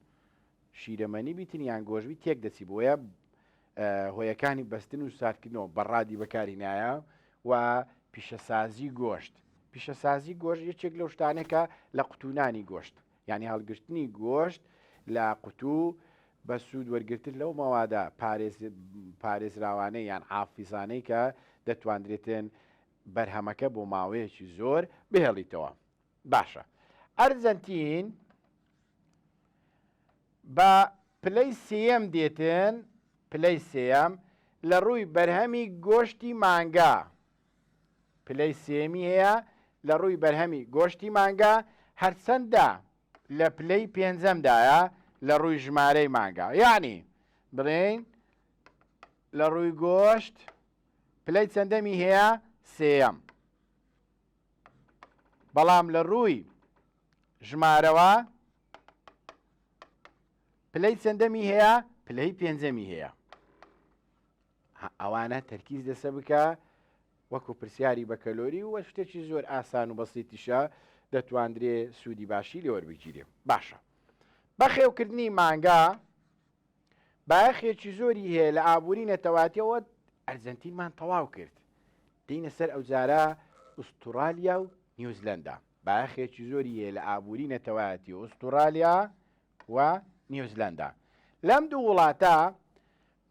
شیرەمەنی بیتن یان گۆشبی تێک دەچی بۆیە هۆیەکانی بەستن و ساردکردنەوە بەڕادی بەکاری نایە و پیشەسازی گۆشت پیشەسازی گۆشت یەکێک لەو شتانێکە لە قوتونانی گۆشت یانی هەڵگرتنی گۆشت لە قوتوو بە سوود وەرگرتن لەو مەوادە پارێزراوانەی یان حافیزانەی کە دەتواندرێتن بەرهەمەکە بۆ ماوەیەکی زۆر بهێڵیتەوە. باشە ئەرجەنتین بە پلەی سێیەم دێتن پلەی سێیەم لە ڕووی بەرهەمی گۆشتی مانگا پلەی سێیەمی هەیە لە ڕووی بەرهەمی گۆشتی مانگا، هەرچەندە لە پلەی پێنجەمدایە لە ڕووی ژمارەی مانگا. یەعنی بڵێین لە ڕووی گۆشت پلەی چەندەمی هەیە؟ سێیەم. بەڵام لە ڕووی ژمارەوە پلەی چەندەمی هەیە؟ پلەی پێنجەمی هەیە. ئەوانە تەرکیز لەسە بکە وەکو پرسیاری بەکەلۆری و شتێکی زۆر ئاسان و بەسیتیشە. دەتواندرێ سوودی باشی لێ وەربگیرێ. باشە بەخێوکردنی مانگا بایەخێکی زۆری هەیە لە ئابووری نەتەواتیەوە ئەرجەنتینمان تەواو کرد دێینە سەر ئەوجارە ئوستوڕالیا و نیوزلەندا بایەخێکی زۆری هەیە لە ئابووری نەتەوایەتی ئوستوڕالیا و نیوزلەندا لەم دوو وڵاتە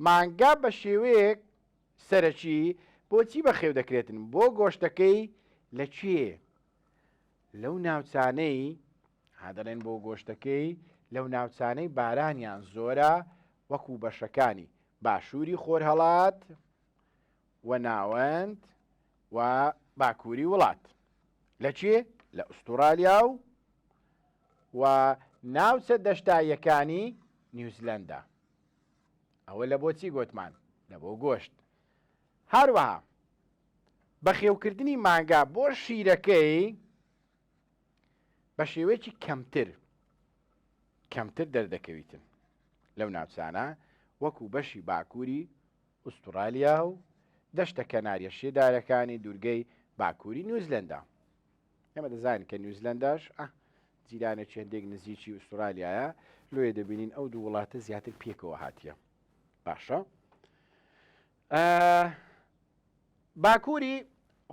مانگا بە شێوەیەک سەرەکی بۆچی بەخێو دەکرێتن بۆ گۆشتەکەی لە کوێ لەو ناوچانەی ها دەڵێن بۆ گۆشتەکەی لەو ناوچانەی بارانیان زۆرە وەکو بەشەکانی باشووری خۆرهەڵات و ناوەند و باکووری وڵات لە کوێ؟ لە ئوستوڕالیا و و ناوچە دەشتاییەکانی نیوزلەندا. ئەوە لە بۆ چی گۆتمان؟ لە بۆ گۆشت. هەروەها بەخێوکردنی مانگا بۆ شیرەکەی بە شێوەیەکی کەمتر کەمتر دەردەکەویتن لەو ناوچانە وەکو بەشی باکووری ئوستوڕالیا و دەشتە کەناریە شێدارەکانی دوورگەی باکووری نیوزلەندا. ئێمە دەزانین کە نیوزلەنداش ئه جیرانێکی هەندێک نزیکی ئوسترالیایە لۆیە دەبینین ئەو دوو وڵاتە زیاتر پێکەوە هاتیە باشە باکووری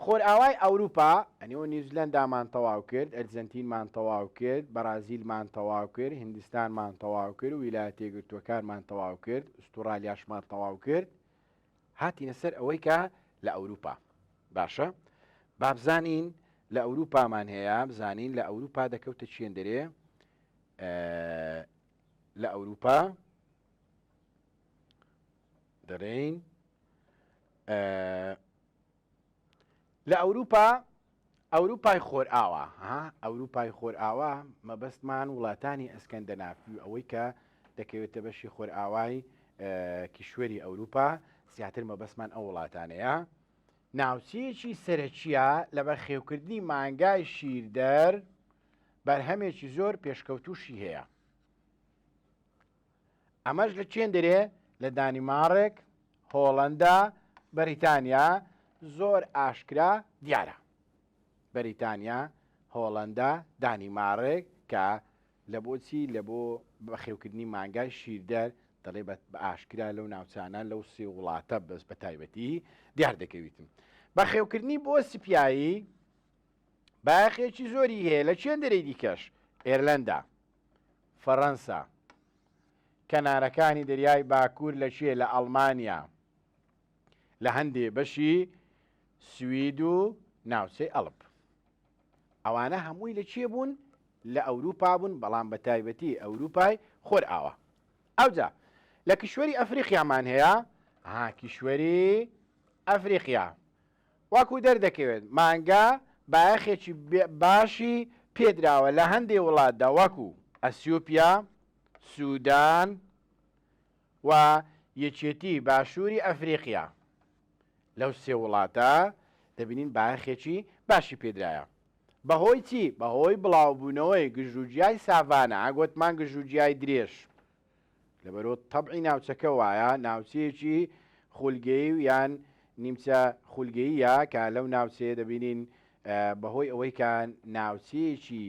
خۆرئاوای ئەوروپا ئەنیەوە نیوزلەندامان تەواو کرد، ئەرجەنتینمان تەواو کرد، بەرازیلمان تەواو کرد، هیندستانمان تەواو کرد، ویلایەتە یەکگرتووەکانمان تەواو کرد، ئوستوڕالیاشمان تەواو کرد، هاتینە سەر ئەوەی کە لە ئەوروپا. باشە با بزانین لە ئەوروپامان هەیە، بزانین لە ئەوروپا دەکەوتە چێندەرێ لە ئەوروپا دەڵێین لە ئەوروپا ئەوروپای خۆرئاوا ها ئەوروپای خۆرئاوا مەبەستمان وڵاتانی ئەسکەندەنافی و ئەوەی کە دەکەوێتە بەشی خۆرئاوای کیشوەری ئەوروپا زیاتر مەبەستمان ئەو وڵاتانەیە ناوچەیەکی سەرەکیە لە بەخێوکردنی مانگای شیردەر بەرهەمێکی زۆر پێشکەوتوشی هەیە ئەمەش لە چێندرێ لە دانیماڕک، هۆڵەندا، بەریتانیا زۆر ئاشکرا دیارە. بەریتانیا، هۆڵەندا، دانیماڕک کە لە بۆ چی لە بۆ بەخێوکردنی مانگای شیردەر دەڵێ بە ئاشکرا لەو ناوچانە لەو سێ وڵاتە بەس بە تایبەتی دیار دەکەویتن. بەخێوکردنی بۆ سپیایی بایەخێکی زۆری هەیە لە چێندرێی دیکەش ئێرلەندا، فەڕەنسا. کەنارەکانی دەریای باکوور لە کوێ؟ لە ئەڵمانیا. لە هەندێ بەشی سوید و ناوچەی ئەڵپ. ئەوانە هەمووی لە کوێ بوون؟ لە ئەوروپا بوون، بەڵام بە تایبەتی ئەوروپای خۆرئاوا. ئەوجا لە کیشوەری ئەفریقیامان هەیە، ها کیشوەری ئەفریقیا. وەکو دەردەکەوێت مانگا بایەخێکی باشی پێدراوە لە هەندێ وڵاتدا وەکو، ئەسیوپیا، سودان و یەکێتی باشووری ئەفریقیا. لەو سێ وڵاتە دەبینین بایەخێکی باشی پێدرایە. بەهۆی چی؟ بەهۆی بڵاوبوونەوەی گژوگیای ساڤانا، گۆتمان گژوگیای درێژ. لەبەرو تەبعی ناوچەکە وایە، ناوچەیەکی خولگەیی و یان نیمچە خولگەییە کە لەو ناوچەیە دەبینین بەهۆی ئەوەی کە ناوچەیەکی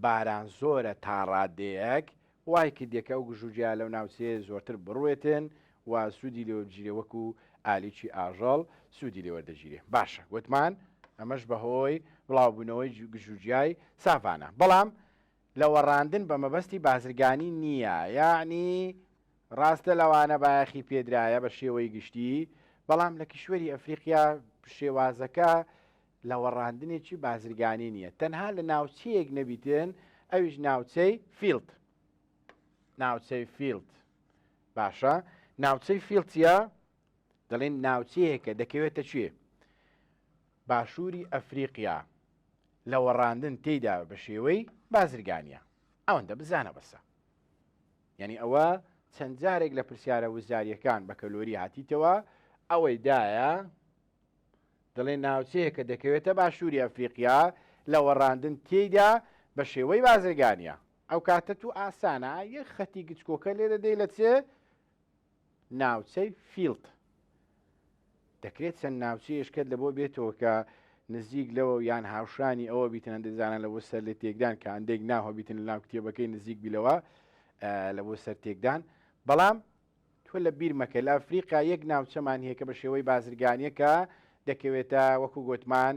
باران زۆرە تا ڕادەیەک وای کردیە کە ئەو گژوگیا لەو ناوچەیە زۆرتر بڕوێتن و سوودی لێوەربگیرێ وەکو ئالیکی ئاژەڵ سوودی لێوەردەگیرێ باشە گوتمان ئەمەش بەهۆی بڵاوبوونەوەی گژوگیای ساڤانا بەڵام لەوەڕاندن بە مەبەستی بازرگانی نییە، یەعنی ڕاستە لەوانە بایەخی پێدرایە بە شێوەی گشتی، بەڵام لە کیشوەری ئەفریقیا شێوازەکە لەوەڕاندنێکی بازرگانی نییە، تەنها لە ناوچەیەک نەبیتن ئەویش ناوچەی فیڵد. ناوچەی فیڵد باشە ناوچەی فیڵد چییە؟ دەڵێن ناوچەیەکە دەکەوێتە کوێ؟ باشووری ئەفریقیا لەوەڕاندن تێیدا بە شێوەی بازرگانیە ئەوەندە بزانە بەسە یعنی ئەوە چەند جارێک لە پرسیارە وزاریەکان بەکەلۆری هاتیتەوە ئەوەی دایە دەڵێ ناوچەیە کە دەکەوێتە باشووری ئەفریقیا لەوەڕاندن تێیدا بە شێوەی بازرگانیە ئەو کاتە تو ئاسانە یەک خەتی گچکۆکە لێ دەدەی لە چێ ناوچەی فیڵد دەکرێت چەند ناوچەیەشکەت لە بۆ بێتەوە کە. نزیک لەوە یان هاوشانی ئەوە بیتن هەندێک زانان لە بۆ سەر لێ تێکدان کە هەندێک ناو هەبیتن لە ناو کتێبەکەی نزیک بیلەوە لە بۆ سەر تێکدان بەڵام تۆ لە بیر مەکە لە ئەفریقا یەک ناوچەمان هەیە کە بە شێوەی بازرگانیەکە دەکەوێتە وەکو گوتمان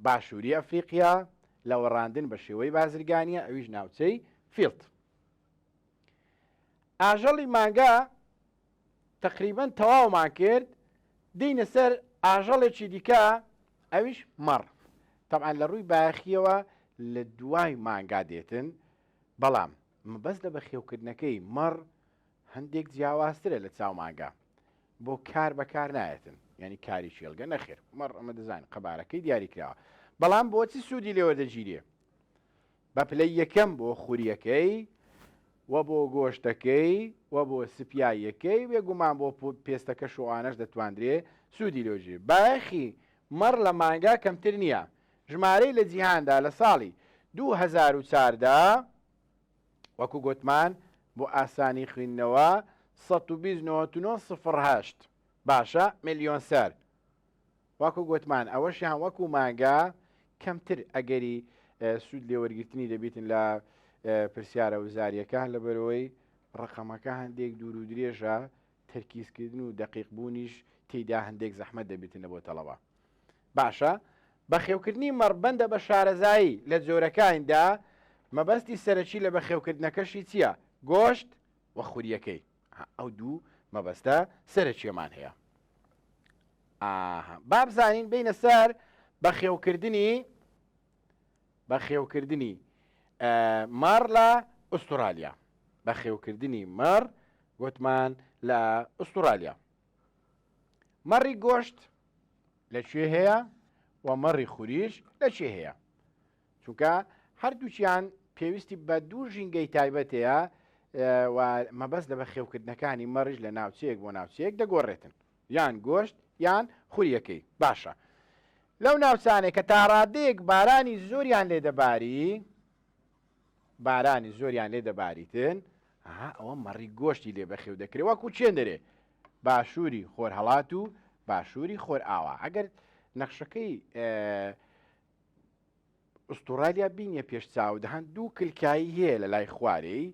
باشووری ئەفریقیا لەوەڕاندن بە شێوەی بازرگانیە ئەویش ناوچەی فیلت ئاژەڵی مانگا تەقریبەن تەواومان کرد دێینە سەر ئاژەڵێکی دیکە ئەویش مەڕ تەبعەن لە ڕووی بایەخیەوە لە دوای مانگا دێتن بەڵام مەبەست لە بەخێوکردنەکەی مەڕ هەندێک جیاوازترە لە چاو مانگا بۆ کار بەکار نایەتن یعنی کاری کێڵگە نەخێر مەڕ ئەمە دەزانین قەبارەکەی دیاری کراوە بەڵام بۆچی سوودی لێوەردەگیرێ بە پلەی یەکەم بۆ خوریەکەی و بۆ گۆشتەکەی و بۆ سپیاییەکەی، بێگومان بۆ پێستەکەش و ئەوانەش دەتواندرێ سوودی لێ وەرگیرێ. بایەخی مەڕ لە مانگا کەمتر نییە. ژمارەی لە جیهاندا لە ساڵی 2014 وەکو گۆتمان بۆ ئاسانی خویندنەوە 120 99 08 باشە ملیۆن سەر وەکو گوتمان ئەوەشیان وەکو مانگا کەمتر ئەگەری سوود لێوەرگرتنی دەبیتن لە پرسیارە وزاریەکان لەبەرەوەی ڕقەمەکە هەندێک دوور و درێژە تەرکیزکردن و دەقیق بوونیش تێدا هەندێک زەحمەت دەبێتن لە بۆ تەڵەوە باشە بەخێوکردنی مەڕبەندە بە شارەزایی لە جۆرەکاندا مەبەستی سەرەکی لە بەخێوکردنەکەشی چییە گۆشت و خوریەکەی ئەو دوو مەبەستە سەرەکیەمان هەیە ئاها با بزانین بینە سەر بەخێوکردنی بەخێوکردنی مەڕ لە ئوسترالیا بەخێوکردنی مەڕ گوتمان لە ئوسترالیا مەڕی گۆشت لە کوێ هەیە و مەڕی خوریش لە کوێ هەیە چونکە هەردووکیان پێویستی بە دوو ژینگەی تایبەت هەیە و مەبەست لە بەخێوکردنەکانی مەڕیش لە ناوچەیەک بۆ ناوچەیەک دەگۆڕێتن یان گۆشت یان خوریەکەی باشە لەو ناوچانێک کە تاڕادەیەک بارانی زۆریان لێ دەباری بارانی زۆریان لێ دەباریتن ئەها ئەوە مەڕی گۆشتی لێ بەخێو دەکرێت وەکو چێن دەرێ باشووری خۆرهەڵات و باشووری خۆرئاوا ئەگەر نەخشەکەی ئوستوڕالیا بینیە پێش چاو دەهان دوو کلکایی هەیە لە لای خوارێی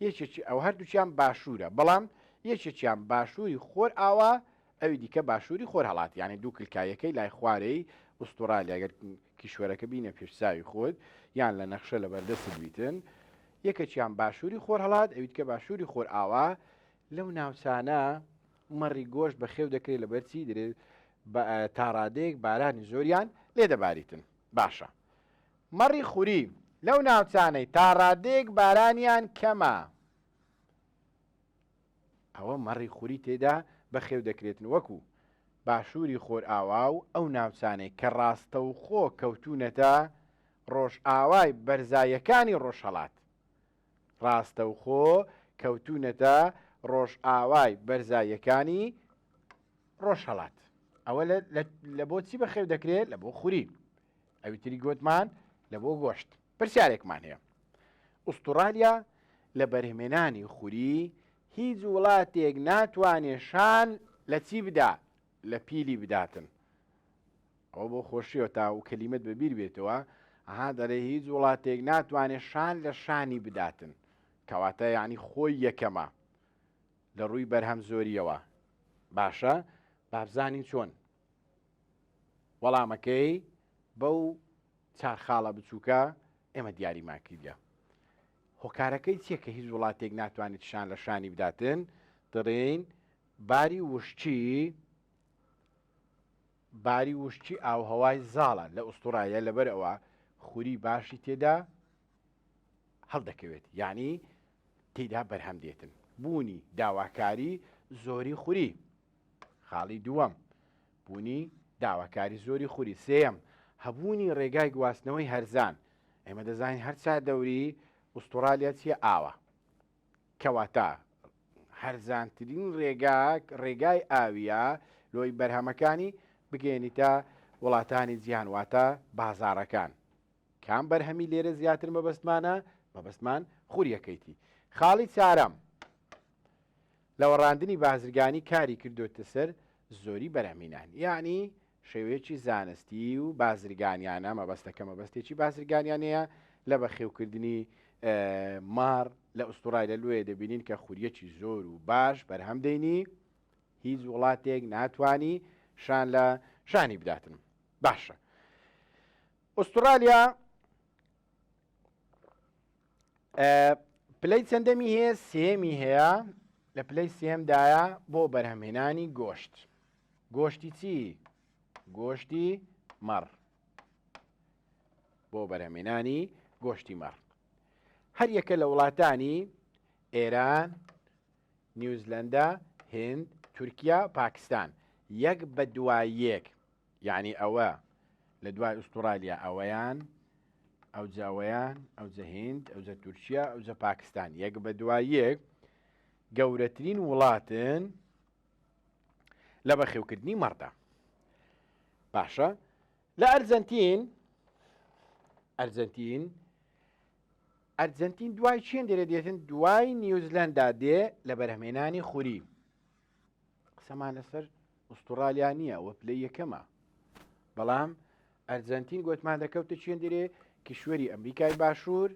یەکێکی ئەو هەردووکیان باشوورە بەڵام یەکێکیان باشووری خۆر ئاوا ئەوی دیکە باشووری خۆر هەڵات یعنی دوو کلکاییەکەی لای خوارێی ئوستوڕالیا گەر کیشوەرەکە بینە پێش چاوی خۆت یان لە نەخشە لە بەردەستت بیتن یەکێکیان باشووری خۆر هەڵات ئەوی دیکە باشووری خۆر ئاوا لەو ناوچانە مەڕی گۆشت بەخێو دەکرێت لەبەر چی درێت تاڕادەیەک بارانی زۆریان لێ دەباریتن باشە مەڕی خوری لەو ناوچانەی تاڕادەیەک بارانیان کەمە ئەوە مەڕی خوری تێدا بەخێو دەکرێتن وەکو باشووری خۆرئاوا و ئەو ناوچانەی کە ڕاستەوخۆ کەوتوونەتە ڕۆژئاوای بەرزاییەکانی ڕۆژهەڵات ڕاستەوخۆ کەوتوونەتە ڕۆژئاوای بەرزاییەکانی ڕۆژهەڵات. ئەوە لە بۆ چی بەخێو دەکرێت؟ لە بۆ خوری. ئەوی تری گوتمان لە بۆ گۆشت. پرسیارێکمان هەیە. ئوسترالیا لە بەرهمێنانی خوری هیچ وڵاتێک ناتوانێ شان لە چی بدا؟ لە پیلی بداتن. ئەوە بۆ خۆشیەوە تا و کەلیمەت بە بیر بێتەوە ئەها دەڵێ هیچ وڵاتێک ناتوانێت شان لە شانی بداتن کەواتە یعنی خۆی یەکەمە لە ڕووی بەرهەم زۆریەوە باشە بابزانین چۆن وەڵامەکەی بەو چار خاڵە بچووکە ئێمە دیاریمان کردە هۆکارەکەی چییە کە هیچ وڵاتێک ناتوانێت شان لە شانی بداتن دەڵێین باری وشکی باری وشکی ئاوهەوای زاڵە لە ئوستوڕالیا لەبەر ئەوە خوری باشی تێدا هەڵدەکەوێت یعنی تێدا بەرهەم دێتن بوونی داواکاری زۆری خوری خاڵی دووەم بوونی داواکاری زۆری خوری سێیەم هەبوونی ڕێگای گواستنەوەی هەرزان ئێمە دەزانین هەرچا دەوری ئوسترالیا چیە ئاوە کەواتە هەرزانترین ڕێگا ڕێگای ئاویە لۆی بەرهەمەکانی بگەیەنیتە وڵاتانی جیهان واتە بازاڕەکان. کام بەرهەمی لێرە زیاتر مەبەستمانە؟ مەبەستمان خوریەکەیتی. خاڵی چارەم، لەوەڕاندنی بازرگانی کاری کردۆتە سەر زۆری بەرهەمینان یەعنی. شێوەیەکی زانستی و بازرگانیانە، مەبەستەکە مەبەستێکی بازرگانیانەیە لە بەخێوکردنی مار لە ئوستوڕالیا لۆیە دەبینین کە خوریەکی زۆر و باش بەرهەم دەینی هیچ وڵاتێک ناتوانی شان لە شانی بداتن باشە ئوسترالیا پلەی چەندەمی هەیە سێمی هەیە لە پلەی سێمدایە بۆ بەرهەمهێنانی گۆشت گۆشتی چی گۆشتی مەڕ بۆ بەرهەمێنانی گۆشتی مەڕ هەر یەکە لە وڵاتانی ئێران نیوزلەندا هند تورکیا پاکستان یەک بە دوای یەک یعنی ئەوە لە دوای ئوسترالیا ئەوەیان ئەوجا ئەوەیان ئەوجە هند ئەوجە تورکیا ئەوجە پاکستان یەک بە دوای یەک گەورەترین وڵاتن لە بەخێوکردنی مەڕدا باشە لە ئەرجەنتین ئەرجەنتین ئەرجەنتین دوای چێن دێرە دێتن دوای نیوزلەندا دێ لە بەرهەمێنانی خوری قسەمان لەسەر ئوسترالیا نییە وە پلەی یەکەمە بەڵام ئەرجەنتین گوتمان دەکەوتە چێن دێرێ کیشوەری ئەمریکای باشوور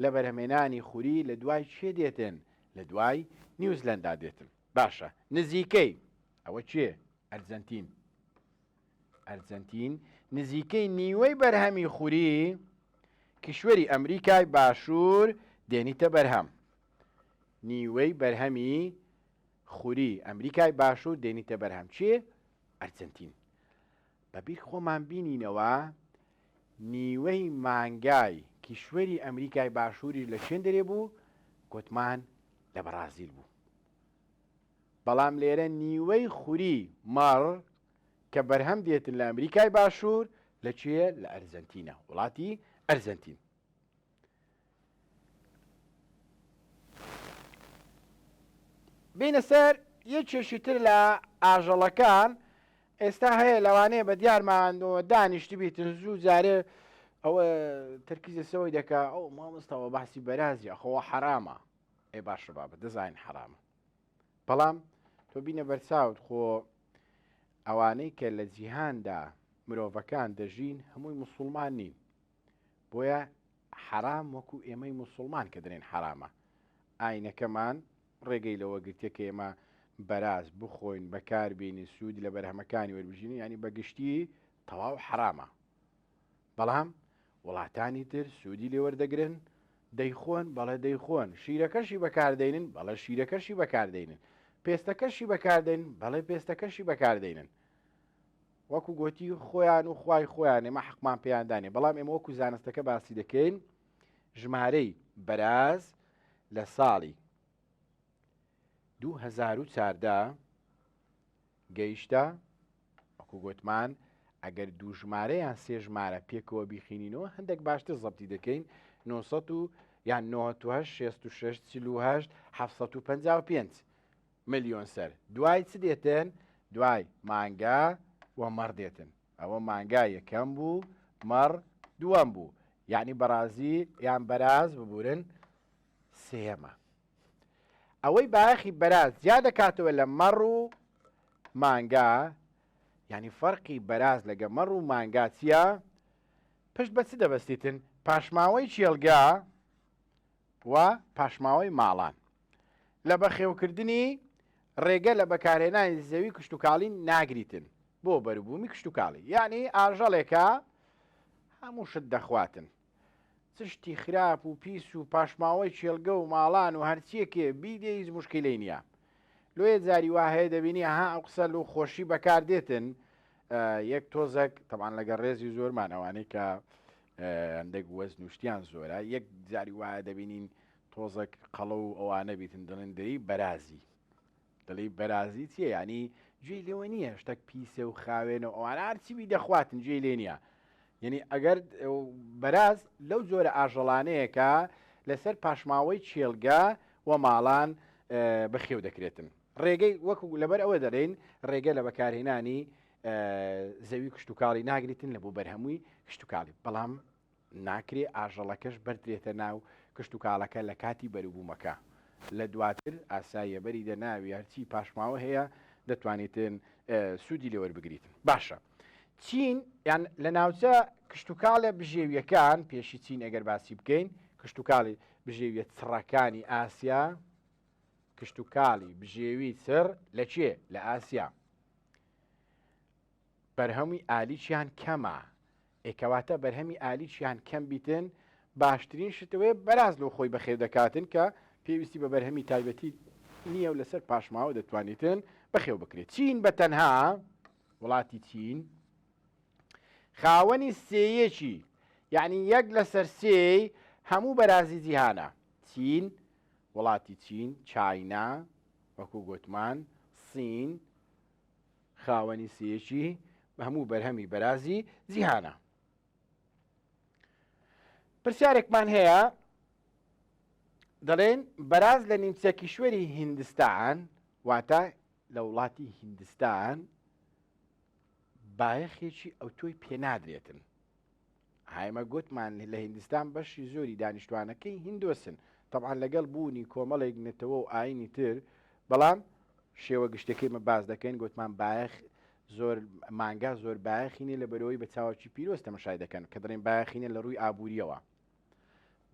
لە بەرهەمێنانی خوری لە دوای چێ دێتن لە دوای نیوزلەندا دێتن باشە نزیکەی ئەوە چێ ئەرجەنتین ئەرجەنتین نزیکەی نیوەی بەرهەمی خوری کیشوەری ئەمریکای باشوور دێنیتە بەرهەم نیوەی بەرهەمی خوری ئەمریکای باشوور دێنیتە بەرهەم چێ ئەرجەنتین بەبیر خۆمان بینینەوە نیوەی مانگای کیشوەری ئەمریکای باشووریش لە چێن دەرێ بوو گوتمان لە بەڕازیل بوو بەڵام لێرە نیوەی خوری مەڕ کە بەرهەم دێتن لە ئەمریکای باشوور لە کوێیە؟ لە ئەرجەنتینە، وڵاتی ئەرجەنتین. بینە سەر یەکێکی تر لە ئاژەڵەکان ئێستا هەیە لەوانەیە بە دیارمانەوە دانیشتبیتن زوو جارێ ئەوە تەرکیزە سەوەی دەکا ئەو مامۆستاوە باسی بەرازی ئەخەوە حرامە ئێ باشە بابە دەزانین حەرامە بەڵام تۆ بینە بەرچاوت خۆ ئەوانەی کە لە جیهاندا مرۆڤەکان دەژین هەمووی مسلمان نین بۆیە حرام وەکو ئێمەی مسلمان کە دەێن حرامە ئاینەکەمان ڕێگەی لەوە گرتیە کە ئێمە بەراز بخۆین بەکاربیێنین سوود لە بەرهەمەکانی وەربژین ینی بەگشتی تەواو حرامە بەڵام وڵاتانی تر سوودی لێ وەردەگرن، دەیخۆن، بەڵێ دەیخۆن، شیرەکەشی بەکاردەینن، بەڵێ شیرەکەشی بەکاردەینن، پێستەکەشی بەکاردەین، بەڵێ پێستەکەشی بەکاردەینن. وەکو گۆتی خۆیان و خوای خۆیان ئێمە حەقمان پێیان دانێ، بەڵام ئێمە وەکو زانستەکە باسی دەکەین ژمارەی بەراز لە ساڵی 2014 گەیشتە، وەکو گۆتمان ئەگەر دوو ژمارە یان سێ ژمارە پێکەوە بیخینینەوە هەندێک باشتر زەبتی دەکەین 900 و یان 98 66 48 755 ملیۆن سەر دوای چ دێتن دوای مانگا و مەڕ دێتن ئەوە مانگا یەکەم بوو مەڕ دووەم بوو یعنی بەڕازی یان بەراز ببورن سێمە ئەوەی بایەخی بەراز جیا دەکاتەوە لە مەڕ و مانگا یعنی فەرقی بەراز لەگە مەڕ و مانگا چییە؟ پشت بە چ دەبەستیتن؟ پاشماوەی کێڵگە و پاشماوەی ماڵان لە بەخێوکردنی ڕێگە لە بەکارهێنانی زەوی کشتتوکاڵی ناگریتن بۆ بەروبوومی کشتتوکاڵی یعنی ئاژەڵێکە هەموو شت دەخواتن چ شتی خراپ و پیس و پاشماوەی کێڵگە و ماڵان و هەرچیەکێ بیدێ هیچ موشکیلەی نیە لۆیە جاری وا هەیە دەبینی ها ئەو قسە لۆ خۆشی بەکار دێتن یەک تۆزەک تەبان لەگەڵ ڕێزی زۆرمان ئەوانەی کە هەندێک وەزن و شتیان زۆرە یەک جاری وایە دەبینین تۆزەک قەڵە و ئەوانە بیتن دڵێن دەری بەرازی دەڵێی بەرازی چیە یانی گوێی لێوە نییە شتەک پیسە و خاوێنە و ئەوانە هەرچی بی دەخواتن گوێی لێ نییە یعنی ئەگەر بەراز لەو جۆرە ئاژەڵانەیەکە لەسەر پاشماوەی چێلگە و ماڵان بەخێو دەکرێتن ڕێگەی وەکو لەبەر ئەوە دەڵێن ڕێگە لە بەکارهێنانی زەوی کشتتوکاڵی ناگریتن لە بۆ بەرهەمووی کشتتوکاڵی بەڵام ناکرێ ئاژەڵەکەش بەردرێتە ناو کشتوکاڵەکە لە کاتی بەروبوومەکە. لە دواتر ئاساییە بەریدە ناوی هەرچی پاشماوە هەیە دەتوانیتن سوودی لێ وەربگریتن. باشە. چین یان لە ناوچە کشتوکاڵە بژێویەکان پێشی چین ئەگەر باسی بکەین کشتوکاڵی بژێویە چڕەکانی ئاسیا کشتوکاڵی بژێوی چڕ لە چێ لە ئاسیا بەرهەمی ئالیچیان کەمە ئێ کەواتە بەرهەمی ئالیچیان کەم بیتن باشترین شتەوەیە بەراز لۆ خۆی بەخێو دەکاتن کە پێویستی بە بەرهەمی تایبەتی نییە و لەسەر پاشماوە دەتوانیتن بەخێو بکرێت چین بە تەنها وڵاتی چین خاوەنی سێیەکی یعنی یەک لەسەر سێی هەموو بەرازی جیهانە چین وڵاتی چین چاینا وەکو گوتمان سین خاوەنی سێیەکی هەموو بەرهەمی بەرازی جیهانە. پرسیارێکمان هەیە دەڵێن بەراز لە نیمچە کیشوەری هیندستان واتە لە وڵاتی هیندستان بایەخێکی ئەوتۆی پێنادرێتن ئایمە گوتمان لە هیندستان بەشی زۆری دانیشتوانەکەی هیندۆسن تەبعەن لەگەڵ بوونی کۆمەڵێک نەتەوە و ئاینی تر بەڵام شێوە گشتەکەی مە باس دەکەین گوتمان بایەخ زۆر مانگا زۆر بایەخی نیە لە بەرەوەی بە چاوەکی پیرۆز تەمەشای دەکەن کە دەڵێن بایەخی نیە لە ڕووی ئابووریەوە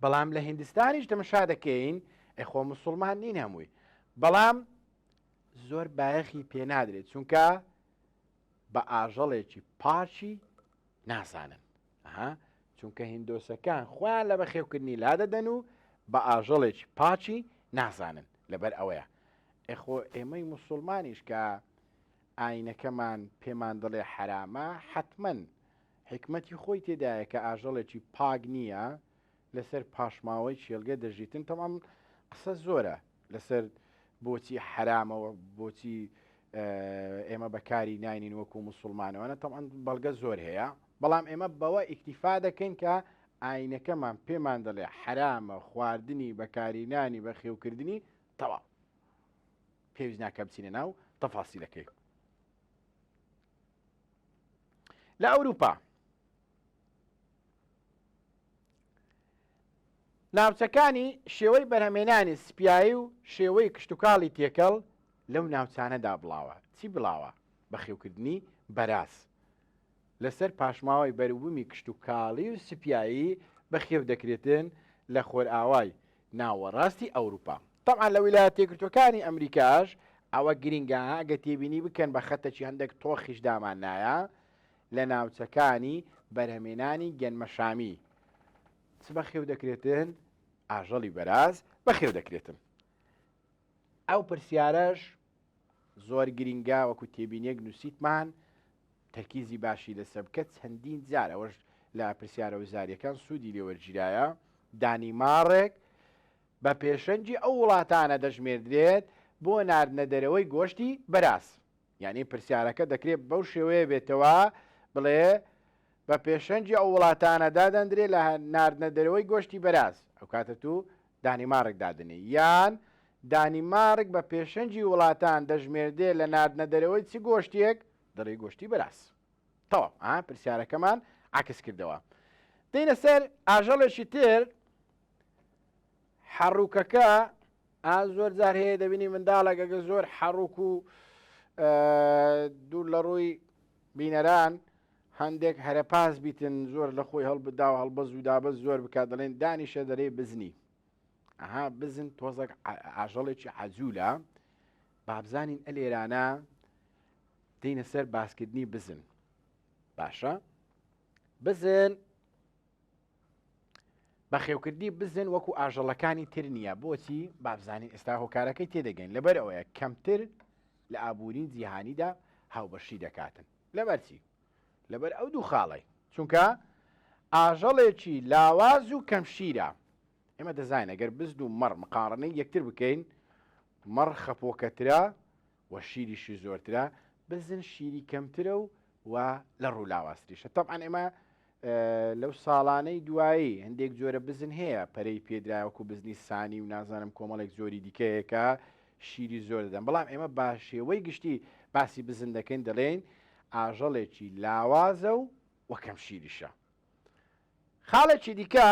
بەڵام لە هیندستانیش تەمەشا دەکەین ئەخۆ مسلمان نین هەمووی بەڵام زۆر بایەخی پێنادرێت چونکە بە ئاژەڵێکی پاکی نازانن ئەها چونکە هیندۆسەکان خۆیان لە بەخێوکردنی لادەدەن و بە ئاژەڵێکی پاکی نازانن لەبەر ئەوەیە ئەخۆ ئێمەی مسلمانیش کە ئاینەکەمان پێمان دەڵێ حەرامە حتمما حکمەتی خۆی تێدایە کە ئاژەڵێکی پاک نییە لەسەر پاشماوەی کێڵگە دەژیتن تەمام قسە زۆرە لەسەر بۆچی حەرامەوە بۆچی ئێمە بەکاری ناینین وەکو مسلمانەوەە تەمان بەڵگە زۆر هەیە بەڵام ئێمە بەوە ئیکتیفا دەکەین کە ئاینەکەمان پێمان دەڵێ حرامە خواردنی بەکارینانی بە خێوکردنی تەواو پێویست ناکە بچینە ناو تەفاسیلەکەی لە ئەوروپا ناوچەکانی شێوەی بەرهەمێنانی سپیایی و شێوەی کشتوکاڵی تێکەڵ لەو ناوچانەدا بڵاوە. چی بڵاوە؟ بەخێوکردنی بەراز. لەسەر پاشماوەی بەروبوومی کشتوکاڵی و سپیایی بەخێو دەکرێتن لە خۆرئاوای ناوەڕاستی ئەوروپا. تەبعەن لە ویلایەتە یەکگرتووەکانی ئەمریکاش ئەوە گرینگە ئەگەر تێبینی بکەن بە خەتەکی هەندێک تۆخیش دامان نایە لە ناوچەکانی بەرهەمێنانی گەنمەشامی چ بەخێو دەکرێتن؟ ئاژەڵی بەراز بەخێو دەکرێتن. ئەو پرسیارەش زۆر گرینگە وەکو تێبینیەک نووسیتمان تەرکیزی باشی لەسەر بکە چەندین جار ئەوەش لە پرسیارە وزاریەکان سوودی لێوەرگیرایە دانیماڕێک بە پێشەنگی ئەو وڵاتانە دەژمێردرێت بۆ ناردنە دەرەوەی گۆشتی بەراز یانی پرسیارەکە دەکرێت بەو شێوەیە بێتەوە بڵێ بە پێشەنگی ئەو وڵاتانە دادەندرێ لە ناردنە دەرەوەی گۆشتی بەراز ئەو کاتە تو دانیمارک دادەنێی یان دانیمارک بە پێشەنگی وڵاتان دەژمێردێ لە ناردنە دەرەوەی چ گۆشتێک دەڵێی گۆشتی بەراز تەواو ئا پرسیارەکەمان عەکس کردەوە دێینە سەر ئاژەڵێکی تر حەڕوکەکە ئا زۆر جار هەیە دەبینی منداڵێک ئەگە زۆر حەڕوک و دوور لە ڕووی بینەران هەندێک هەرەپاس بیتن زۆر لە خۆی هەڵبدا و هەڵبەز و دابەز زۆر بکات دەڵێن دانیشە دەرێ بزنی ئەها بزن تۆزەک ئاژەڵێکی عجولە بابزانین ئەلێرانە دینە سەر باسکردنی بزن باشە بزن بەخێوکردنی بزن وەکو ئاژەڵەکانی تر نییە، بۆچی؟ با بزانین ئێستا هۆکارەکەی تێدەگەین، لەبەر ئەوەیە کەمتر لە ئابووری جیهانیدا هاوبەشی دەکاتن. لەبەر چی؟ لەبەر ئەو دوو خاڵەی، چونکە ئاژەڵێکی لاواز و کەمشیرە. ئێمە دەزانین ئەگەر بزن و مەڕ مقاڕنەی یەکتر بکەین، مەڕ خەپۆکەترە و شیریشی زۆرترە، بزن شیری کەمترە و و لە ڕوو لاوازتریشە. تەبعەن ئێمە لەو ساڵانەی دوایی هەندێک جۆرە بزن هەیە پەرەی پێدرا وەکو بزنی سانی و نازانم کۆمەڵێک جۆری دیکە هەیە کە شیری زۆر دەدەن بەڵام ئێمە بە شێوەی گشتی باسی بزن دەکەین دەڵێین ئاژەڵێکی لاوازە و وەکەم شیریشە خاڵێکی دیکە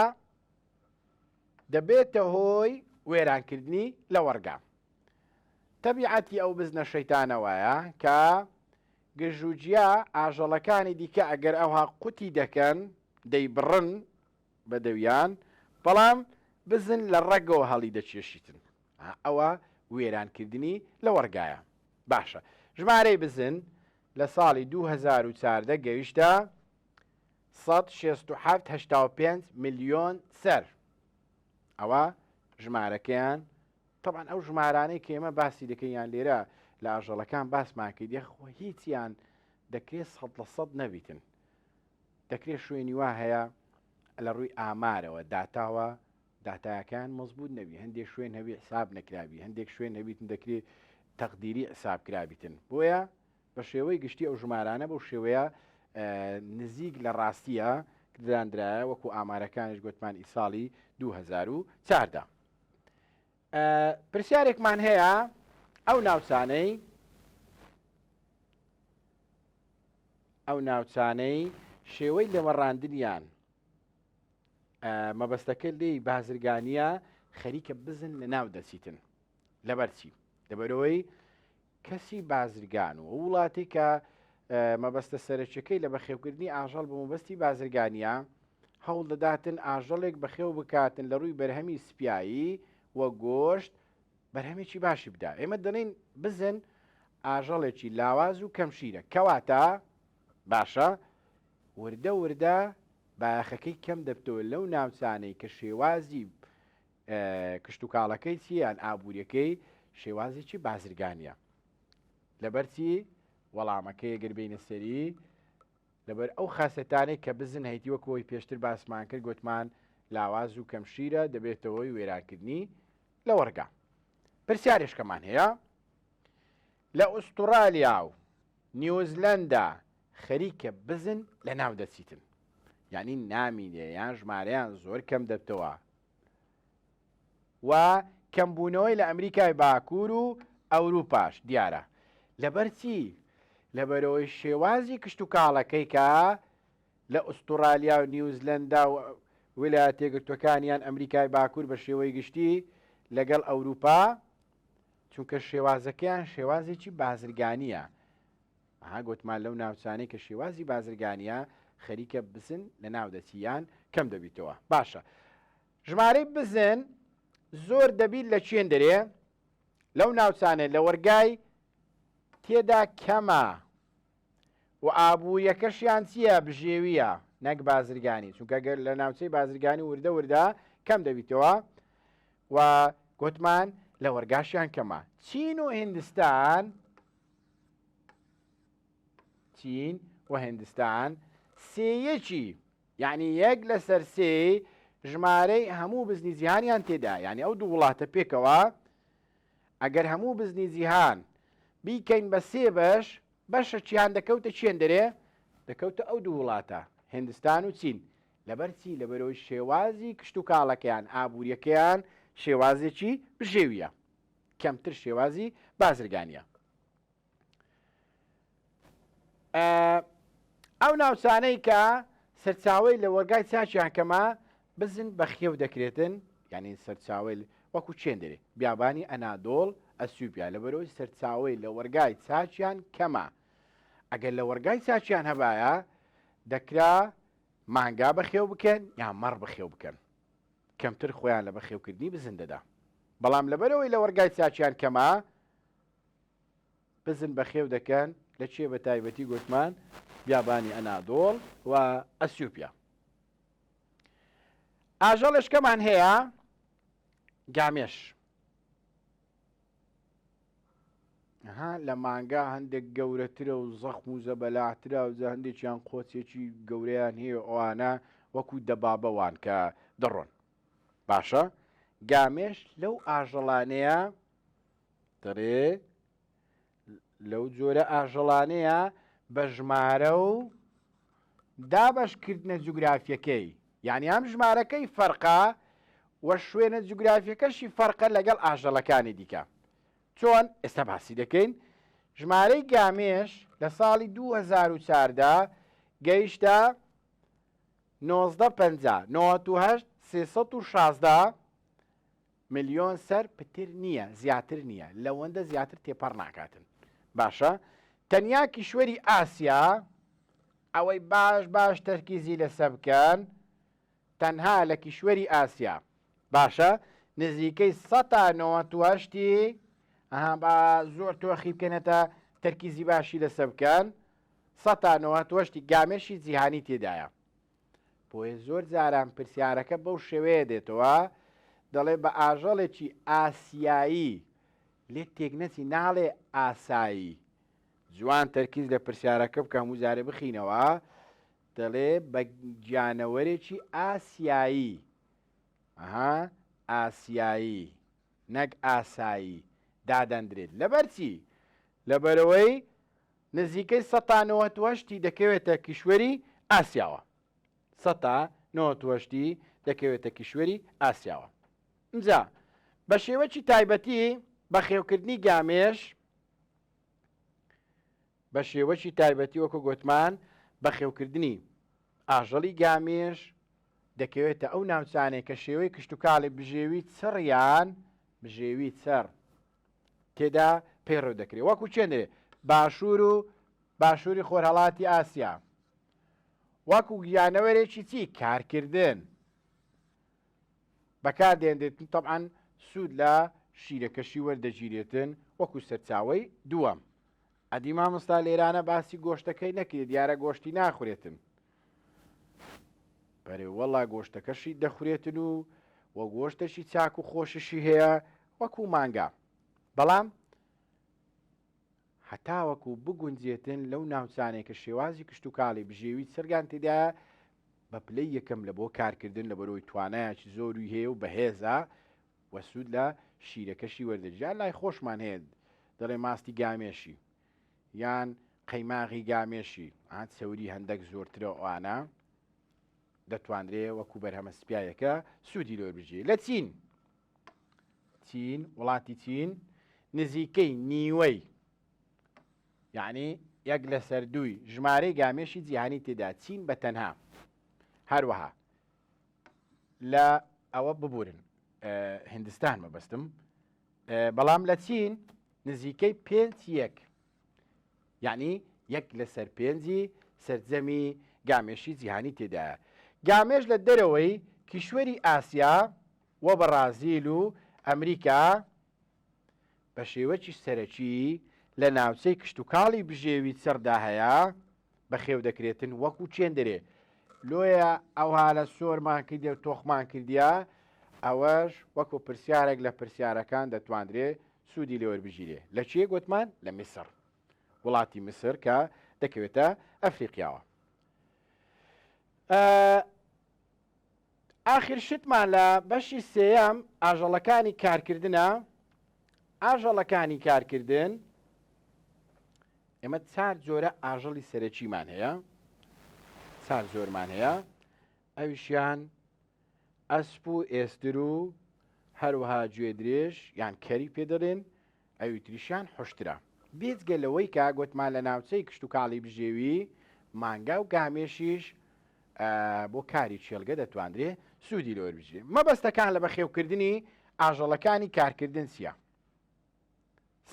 دەبێتە هۆی وێرانکردنی لەوەڕگا تەبیعەتی ئەو بزنە شەیتانە وایە کە. گژوگیا ئاژەڵەکانی دیکە ئەگەر ئەوها قوتی دەکەن دەیبڕن بە دەویان بەڵام بزن لە ڕەگەوە هەڵی دەکێشیتن ئەوە وێرانکردنی لەوەڕگایە باشە ژمارەی بزن لە ساڵی 2014 گەیشتە 167 85 ملیۆن سەر ئەوە ژمارەکەیان تەبعەن ئەو ژمارانەی کە ئێمە باسی دەکەین یان لێرە لە ئاژەڵەکان باسمان کرد یەخوا هیچیان دەکرێت 100% نەبیتن دەکرێت شوێنی وا هەیە لە ڕووی ئامارەوە داتاوە داتایەکان مەزبوط نەبی هەندێک شوێن هەبی حساب نەکرابی هەندێک شوێن هەبیتن دەکرێت تەقدیری حساب کرابیتن بۆیە بە شێوەی گشتی ئەو ژمارانە بەو شێوەیە نزیک لە ڕاستیە دراندرایە وەکو ئامارەکانیش گوتمان ئیساڵی 2014. پرسیارێکمان هەیە ئەو ناوچانەی ئەو ناوچانەی شێوەی لەوەڕاندنیان مەبەستەکە لێی بازرگانیە خەریکە بزن لە ناو دەچیتن لەبەر چی لەبەرەوەی کەسی بازرگان و وڵاتی کە مەبەستە سەرەکیەکەی لە بەخێوکردنی ئاژەڵ بە مەبەستی بازرگانیە، هەوڵ دەداتن ئاژەڵێک بەخێو بکاتن لە ڕووی بەرهەمی سپیایی و گۆشت بەرهەمێکی باشی بدا. ئێمە دەڵێین بزن ئاژەڵێکی لاواز و کەم شیرە، کەواتە باشە وردە وردە بایەخەکەی کەم دەبتەوە لەو ناوچانەی کە شێوازی کشتوکاڵەکەی چیە یان ئابووریەکەی شێوازێکی بازرگانیە. لەبەرچی؟ وەڵامەکەی گەر بێینە سەری لەبەر ئەو خاسێتانەی کە بزن هەیتی وەک ئەوەی پێشتر باسمان کرد گوتمان لاواز و کەم شیرە دەبێتە هۆی وێرانکردنی لەوەڕگا. پرسیارێشکەمان هەیە لە ئوستوڕالیا و نیوزلەندا خەریکە بزن لە ناو دەچیتن یعنی نامینێ یان ژمارەیان زۆر کەم دەبتەوە و کەمبوونەوەی لە ئەمریکای باکوور و ئەوروپاش دیارە. لەبەر چی؟ لەبەرئەوەی شێوازی کشتوکاڵەکەی کە لە ئوستوڕالیا و نیوزلەندا و ویلایەتەیەکگرتووەکان یان ئەمریکای باکوور بە شێوەی گشتی لەگەڵ ئەوروپا چونکە شێوازەکەیان شێوازێکی بازرگانییە ئەها گۆتمان لەو ناوچانەی کە شێوازی بازرگانیە خەریکە بزن لەناو دەچی یان کەم دەبیتەوە باشە ژمارەی بزن زۆر دەبیت لە چێن دەرێ لەو ناوچانێ لە وەرگای تێدا کەمە و ئابووریەکەشیان چییە بژێویە نەک بازرگانی چونکە گەر لە ناوچەی بازرگانی وردە وردە کەم دەبیتەوە و گوتمان لە وەرگاشیان کەمە چین و هندستان چین و هندستان سێیەکی یعنی یەک لەسەر سێی ژمارەی هەموو بزنی جیهانیان تێدا یعنی ئەو دوو وڵاتە پێکەوە ئەگەر هەموو بزنی جیهان بیکەین بە سێ بەش بەشەکیان دەکەوتە چێن دەرێ دەکەوتە ئەو دوو وڵاتە هندستان و چین لەبەر چی لەبەرەوەی شێوازی کشت و کاڵەکەیان ئابوووریەکەیان شێوازێکی بژێویە کەمتر شێوازی بازرگانیە. ئەو ناوچانەی کە سەرچاوەی لە وەرگای چاکیان کەمە بزن بە خێو دەکرێتن یعنی سەرچاوەی وەکو چێن دەرێ بیابانی ئەنادۆڵ ئەسیوپیا لەبەرەوەی سەرچاوەی لە وەرگای چاکیان کەمە ئەگەر لە وەرگای چاکیان هەبایە دەکرا مانگا بەخێو بکەن یان مەڕ بەخێو بکەن کەمتر خۆیان لە بەخێوکردنی بزن دەدا بەڵام لەبەرەوەی لە وەرگای چاکیان کەمە بزن بەخێو دەکەن لە چێ بە تایبەتی گوتمان بیابانی ئەنادۆڵ و ئەسیوپیا ئاژەڵێشکەمان هەیە گامێش ها لە مانگا هەندێک گەورەترە و زەخم و زەبەلاحترە و هەندێکیان قۆچێکی گەورەیان هەیە ئەوانە وەکو دەبابە وان کە دەڕۆن باشە گامێش لەو ئاژەڵانەیە دەڵێ لەو جۆرە ئاژەڵانەیە بە ژمارە و دابەشکردنە جوگرافیەکەی یعنی ئەم ژمارەکەی فەرقە و شوێنە جوگرافیەکەشی فەرقە لەگەڵ ئاژەڵەکانی دیکە چۆن ئێستا باسی دەکەین ژمارەی گامێش لە ساڵی 2014 گەیشتە 19 50 98 316 ملیۆن سەر پتر نییە زیاتر نییە لەوەندە زیاتر تێپەڕ ناکاتن باشە. تەنیا کیشوەری ئاسیا، ئەوەی باش باش تەرکیزی لەسە بکەن، تەنها لە کیشوەری ئاسیا، باشە نزیکەی سەتا نەوەت و هەشتی، ئەها با زۆر تۆخی بکەنێتە تەرکیزی باشی لەسە بکەن، سەتا نەوەت و هەشتی گامێشی جیهانی تێدایە. بۆیە زۆر جاران پرسیارەکە بەو شێوەیە دێتەوە، دەڵێ بە ئاژەڵێکی ئاسیایی لێت تێکنەچی ناڵێ ئاسایی. جوان تەرکیز لە پرسیارەکە بکە هەموو جارێ بخینەوە، دەڵێ بە گیانەوەرێکی ئاسیایی، ئەها ئاسیایی نەک ئاسایی دادەندرێت. لەبەر چی؟ لەبەرئەوەی نزیکەی سەتا 98 ی دەکەوێتە کیشوەری ئاسیاوە. سەتا 98 ی دەکەوێتە کیشوەری ئاسیاوە. ئمجا بە شێوەکی تایبەتی بەخێوکردنی گامێش بە شێوەکی تایبەتی وەکو گۆتمان بەخێوکردنی ئاژەڵی گامێش دەکەوێتە ئەو ناوچانەی کە شێوەی کشتوکاڵی بژێوی چڕیان بژێوی چڕ تێدا پەیڕەو دەکرێت وەکو چێندرێ باشوور و باشووری خۆرهەڵاتی ئاسیا وەکو گیانەوەرێکی چی کارکردن بەکاردێنرێتن تەبعەن سوود لە شیرەکەشی وەردەگیرێتن وەکو سەرچاوەی دووەم. ئەدی مامۆستا لێرانە باسی گۆشتەکەی نەکرێ دیارە گۆشتی ناخورێتن. بەرێ وەڵا گۆشتەکەشی دەخورێتن و وە گۆشتەشی چاک و خۆشیشی هەیە وەکو مانگا. بەڵام هەتاوەکو بگونجێتن لەو ناوچانەی کە شێوازی کشتوکاڵی بژێوی چرگان تێدایە بە پلەی یەکەم لە بۆ کارکردن لەبەرئەوەی توانایەکی زۆری هەیە و بەهێزە و سوود لە شیرەکەشی وەردەگیرێت یان لای خۆشمان هەیە دەڵێ ماستی گامێشی یان قەیماغی گامێشی ئا چەوری هەندەک زۆرترە ئەوانە دەتوانرێ وەکو بەرهەمە سپیایەکە سوودی لێ وەربگیرێت لە چین چین وڵاتی چین نزیکەی نیوەی یەعنی یەک لەسەر دووی ژمارەی گامێشی جیهانی تێدا چین بە تەنها هەروەها لە ئەوە ببورن هندستان مەبەستم بەڵام لە چین نزیکەی پێنج یەک یعنی یەک لەسەر پێنجی سەرجەمی گامێشی جیهانی تێدایە گامێش لە دەرەوەی کیشوەری ئاسیا و بەڕازیل و ئەمریکا بە شێوەکی سەرەکی لە ناوچەی کشتوکاڵی بژێوی چڕدا هەیە، بەخێو دەکرێتن وەکو چێندرێ. لۆیە ئەوها لە سۆرمان کردیە و تۆخمان کردیە، ئەوەش وەکو پرسیارێک لە پرسیارەکان دەتواندرێ سوودی لێ وەربگیرێ. لە کێ گۆتمان؟ لە میسڕ. وڵاتی میسر کە دەکەوێتە ئەفریقیاوە. ئاخر شتمان لە بەشی سێیەم ئاژەڵەکانی کارکردنە، ئاژەڵەکانی کارکردن ئێمە چار جۆرە ئاژەڵی سەرەکیمان هەیە چار جۆرمان هەیە ئەویشیان ئەسپ و ئێستر و هەروەها گوێ درێژ یان کەری پێ دەڵێن ئەوی تریشیان حوشترە. بێجگە لەوەی کە گۆتمان لە ناوچەی کشتوکاڵی بژێوی مانگا و گامێشیش بۆ کاری کێڵگە دەتواندرێ سوودی لێ وەربگیرێ. مەبەستەکان لە بەخێوکردنی ئاژەڵەکانی کارکردن چییە؟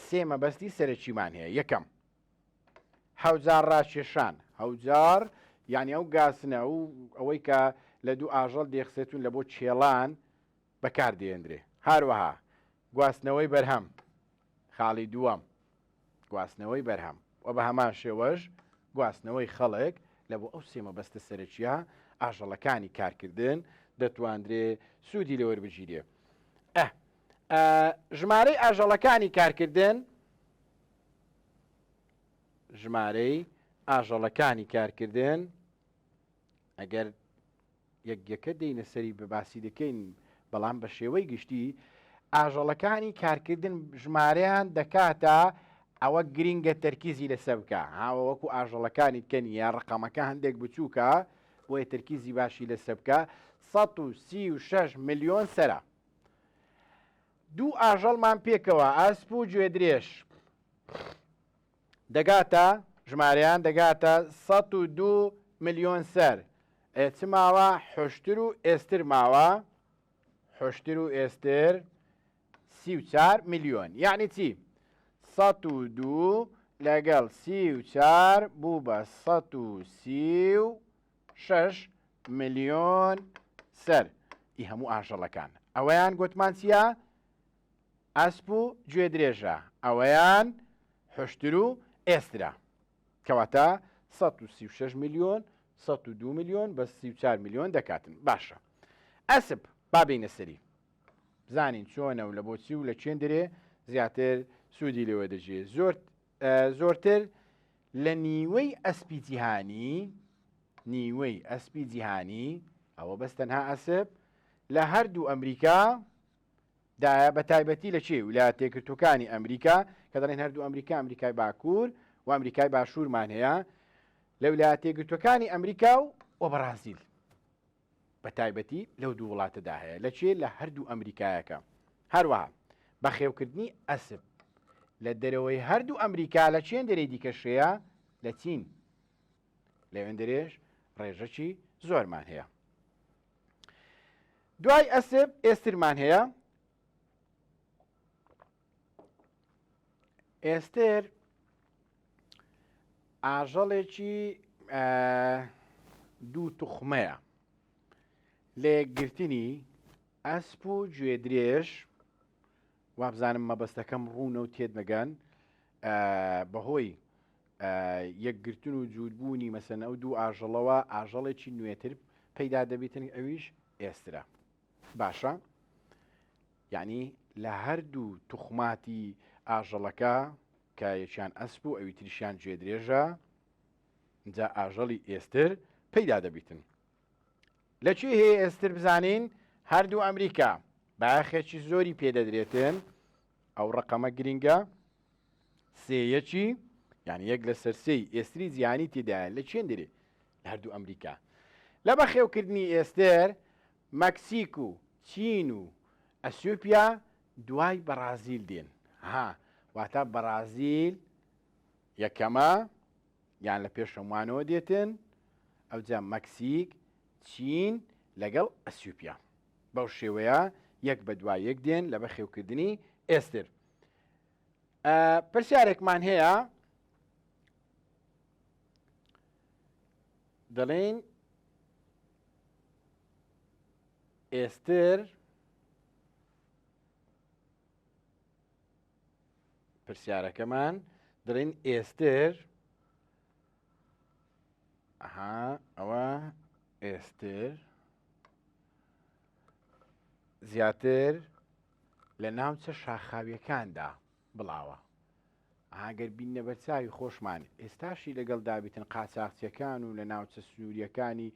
سێ مەبەستی سەرەکیمان هەیە. یەکەم، هەوجار ڕاکێشان، هەوجار یانی ئەو گاسنە و ئەوەی کە لە دوو ئاژەڵ دێخسێتون لە بۆ کێڵان بەکار دێندرێ. هاروەها گواستنەوەی بەرهەم، خاڵی دووەم، گواستنەوەی بەرهەم و بە هەمان شێوەش گواستنەوەی خەڵک لە بۆ ئەو سێ مەبەستە سەرەکییە ئاژەڵەکانی کارکردن دەتواندرێ سوودی لێ وەربگیرێ. ئه ژمارەی ئاژەڵەکانی کارکردن ژمارەی ئاژەڵەکانی کارکردن ئەگەر یەک یەکە دێینە سەری بە باسی دەکەین، بەڵام بە شێوەی گشتی ئاژەڵەکانی کارکردن ژمارەیان دەکاتە ئەوە گرینگە تەرکیزی لەسەر بکە هاوە وەکو ئاژەڵەکانی تکە نییە ڕقەمەکە هەندێک بچووکە بۆیە تەرکیزی باشی لەسەر بکە 136 ملیۆن سەرە دوو ئاژەڵمان پێکەوە ئەسپ و گوێدرێژ دەگاتە ژمارەیان دەگاتە 102 ملیۆن سەر. ئێ چ ماوە؟ حوشتر و ئێستر ماوە، حوشتر و ئێستر 34 ملیۆن. یەعنی چی؟ 102 لەگەڵ 34 بوو بە 136 ملیۆن سەر ئی هەموو ئاژەڵەکان. ئەوەیان گۆتمان چییە؟ ئەسپ و گوێدرێژە، ئەوەیان حوشتر و ئێسترە. کەواتە 136 ملیۆن 102 ملیۆن بە 34 ملیۆن دەکاتن. باشە ئەسپ با بێینە سەری بزانین چۆنە و لە بۆچی و لە چێندرێ زیاتر سوودی لێوە دەژێ. زۆر زۆرتر لە نیوەی ئەسپی جیهانی نیوەی ئەسپی جیهانی ئەوە بەس تەنها ئەسپ لە هەردوو ئەمریکا دایە بە تایبەتی لە چێ ولایەتە یەکگرتووەکانی ئەمریکا کە دەڵێن هەردوو ئەمریکا ئەمریکای باکوور و ئەمریکای باشوورمان هەیە لە ولایەتە یەکگرتووەکانی ئەمریکا و و بەڕازیل بە تایبەتی لەو دوو وڵاتەدا هەیە لە چێ لە هەردوو ئەمریکایەکە هەروەها بەخێوکردنی ئەسپ لە دەرەوەی هەردوو ئەمریکا لە چێن دەرەی دیکەش هەیە لە چین لەوێندەرێش ڕێژەکی زۆرمان هەیە دوای ئەسپ ئێسترمان هەیە ئێستر ئاژەڵێکی دوو توخمەیە لە یەکگرتنی ئەسپ و گوێدرێژ وابزانم مەبەستەکەم ڕوونە و تێدەگەن بەهۆی یەکگرتن و جووتبوونی مەسەن ئەو دوو ئاژەڵەوە ئاژەڵێکی نوێتر پەیدا دەبیتن ئەویش ئێسترە باشە یعنی لە هەردوو توخماتی ئاژەڵەکە کە یەکیان ئەسپ و ئەوی تریشیان گوێدرێژە جا ئاژەڵی ئێستر پەیدا دەبیتن لە کوێ هەیە ئێستر بزانین هەردوو ئەمریکا بایەخێکی زۆری پێدەدرێتن ئەو ڕقەمە گرنگە سێیەکی یعنی یەک لە سەرسێی ئێستری جیهانی تێدایە لە چێن دەرێ لە هەردوو ئەمریکا لە بەخێوکردنی ئێستر مەکسیک و چین و ئەسیوپیا دوای بەڕازیل دێن ها واتە بەڕازیل یەکەمە یان لە پێش هەمووانەوە دێتن ئەوجا مەکسیک چین لەگەڵ ئەسیوپیا بەو شێوەیە یەک بە دوای یەک دێن لە بەخێوکردنی ئێستر پرسیارێکمان هەیە دەڵێن ئێستر پرسیارەکەمان دەڵێن ئێستر ئەها ئەوە ئێستر زیاتر لە ناوچە شاخاویەکاندا بڵاوە. ئەگەر بیننە بەرچاوی خۆشمان ئێستاشی لەگەڵ دابیتن قاچاخچیەکان و لە ناوچە سنووریەکانی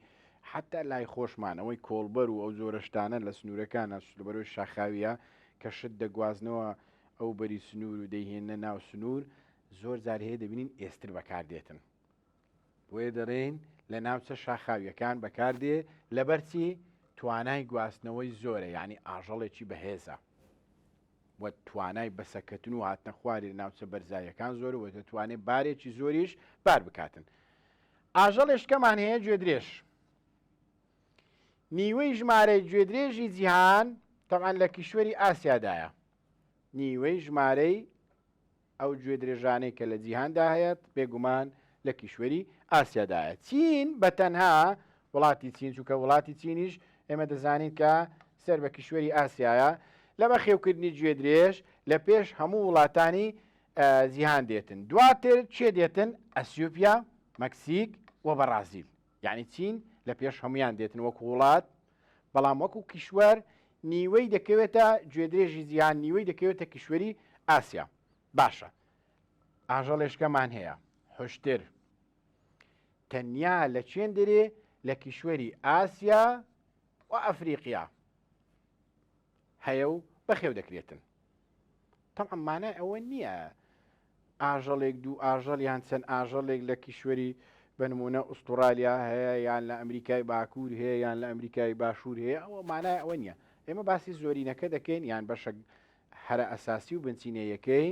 حتا لای خۆشمان ئەوەی کۆڵبەر و ئەو جۆرە شتانە لە سنوورەکانە لەبەرەوەی شاخاویە کە شت دەگوازنەوە ئەو بەری سنوور و دەیهێننە ناو سنوور زۆر جار هەیە دەبینین ئێستر بەکاردێتن بۆیە دەڵێین لە ناوچە شاخاویەکان بەکاردێ لەبەرچی توانای گواستنەوەی زۆرە یعنی ئاژەڵێکی بەهێزە و توانای بەسەکەتن و هاتنە خواری لە ناوچە بەرزاییەکان زۆر و دەتوانێت بارێکی زۆریش بار بکاتن. ئاژەڵێشکەمان هەیە گوێدرێژ. نیوەی ژمارەی گوێدرێژی جیهان تەبعەن لە کیشوەری ئاسیادایە. نیوەی ژمارەی ئەو گوێدرێژانەی کە لە جیهاندا هەیە بێگومان لە کیشوەری ئاسیادایە. چین بە تەنها وڵاتی چین چونکە وڵاتی چینیش ئێمە دەزانین کە سەر بە کیشوەری ئاسیایە لە بەخێوکردنی گوێدرێژ لە پێش هەموو وڵاتانی جیهان دێتن دواتر چێ دێتن ئەسیوپیا مەکسیک و بەڕازیل یعنی چین لە پێش هەمویان دێتن وەکو وڵات بەڵام وەکو کیشوەر نیوەی دەکەوێتە گوێدرێژی جیهان نیوەی دەکەوێتە کیشوەری ئاسیا باشە ئاژەڵێشکەمان هەیە حشتر تەنیا لە چێن دەرێ لە کیشوەری ئاسیا و ئەفریقیا هەیە و بەخێو دەکرێتن تەبعەن مانای ئەوە نییە ئاژەڵێک دوو ئاژەڵ یان چەند ئاژەڵێک لە کیشوەری بە نمونە ئوسترالیا هەیە یان لە ئەمریکای باکوور هەیە یان لە ئەمریکای باشوور هەیە ئەوە مانای ئەوە نییە ئێمە باسی زۆرینەکە دەکەین یان بەشە هەرە ئەساسی و بنچینەیەکەی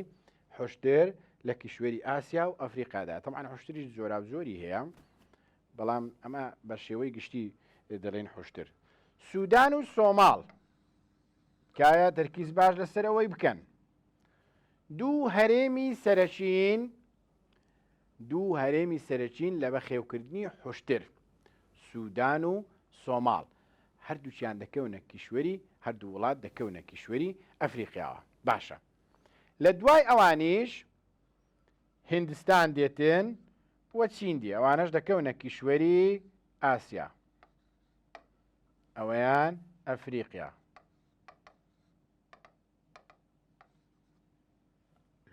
حشتر لە کیشوەری ئاسیا و ئەفریقادا تەبعەن حشتریش جۆراوجۆری هەیە بەڵام ئەمە بە شێوەی گشتی دەڵێن حشتر سودان و سۆماڵ تکایە تەرکیز باش لەسەر ئەوەی بکەن دوو هەرێمی سەرەکین. دوو هەرێمی سەرەکین لە بەخێوکردنی حوشتر، سودان و سۆماڵ، هەردووکیان دەکەونە کیشوەری هەردوو وڵات دەکەونە کیشوەری ئەفریقیاوە. باشە لە دوای ئەوانیش هیندستان دێتن و چین دێ، ئەوانەش دەکەونە کیشوەری ئاسیا، ئەوەیان ئەفریقیا.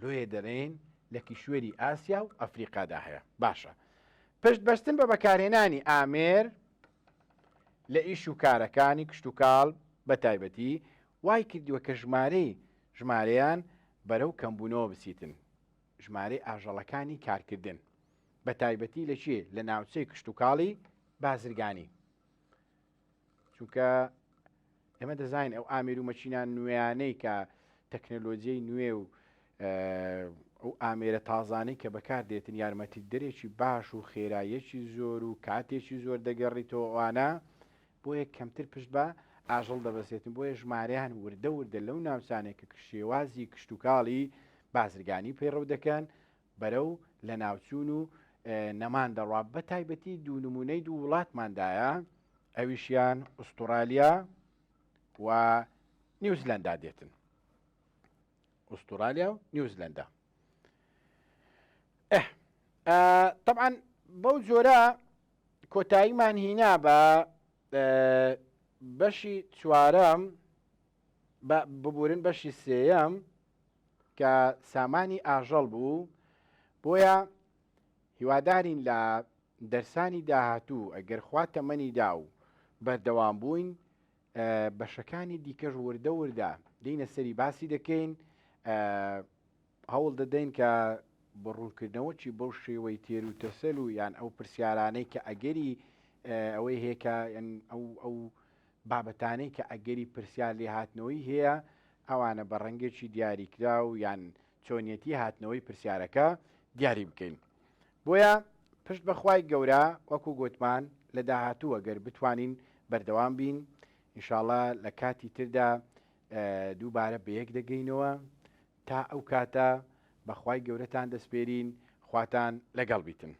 لۆیە دەرێن لە کیشوەری ئاسیا و ئەفریقادا هەیە. باشە پشت بەستن بە بەکارهێنانی ئامێر لە ئیش و کارەکانی کشتوکاڵ بە تایبەتی وای کردووە کە ژمارەی ژمارەیان بەرەو کەمبوونەوە بچیتن ژمارەی ئاژەڵەکانی کارکردن بە تایبەتی لە چێ لە ناوچەی کشتوکاڵی بازرگانی چونکە ئێمە دەزانین ئەو ئامێر و مەکینە نوێیانەی کە تەکنەلۆجیای نوێ و ئەو ئامێرە تازانەی کە بەکار دێتن یارمەتیدەرێکی باش و خێراییەکی زۆر و کاتێکی زۆر دەگەڕیتەوە ئەوانە بۆیە کەمتر پشت بە ئاژەڵ دەبەسێتن بۆیە ژمارەیان وردە وردە لەو ناوچانێک کە شێوازی کشتوکاڵی بازرگانی پەیڕەو دەکەن بەرەو لەناوچوون و نەمان دەڕوا بە تایبەتی دوو نمونەی دوو وڵاتماندایە ئەویشیان ئوسترالیا و نیوزلەندا دێتن ئوسترالیا و نیوزلەندا طبعا بەو جۆرە کۆتاییمان هینا بە بەشی چوارەم ببورن بەشی سێیەم کە سامانی ئاژەڵ بوو بۆیە هیوادارین لە دەرسانی داهاتوو ئەگەر خوا تەمەنی دا و بەردەوام بووین بەشەکانی دیکەش وردە وردە دێینە سەری باسی دەکەین هەوڵ دەدەین کە بە ڕوونکردنەوەکی بەو شێوەی تێر و تەسەل و یان ئەو پرسیارانەی کە ئەگەری ئەوەی هەیە کە ئەو ئەو بابەتانەی کە ئەگەری پرسیار لێهاتنەوەی هەیە ئەوانە بە ڕەنگێکی دیاریکراو یان چۆنیەتی هاتنەوەی پرسیارەکە دیاری بکەین. بۆیە پشت بە خوای گەورە وەکو گۆتمان لە داهاتوو ئەگەر بتوانین بەردەوام بین ان شاءاللە لە کاتی تردا دووبارە بەیەک دەگەینەوە تا ئەو کاتە بە خوای گەورەتان دەسپێرین خواتان لەگەڵ بیتن.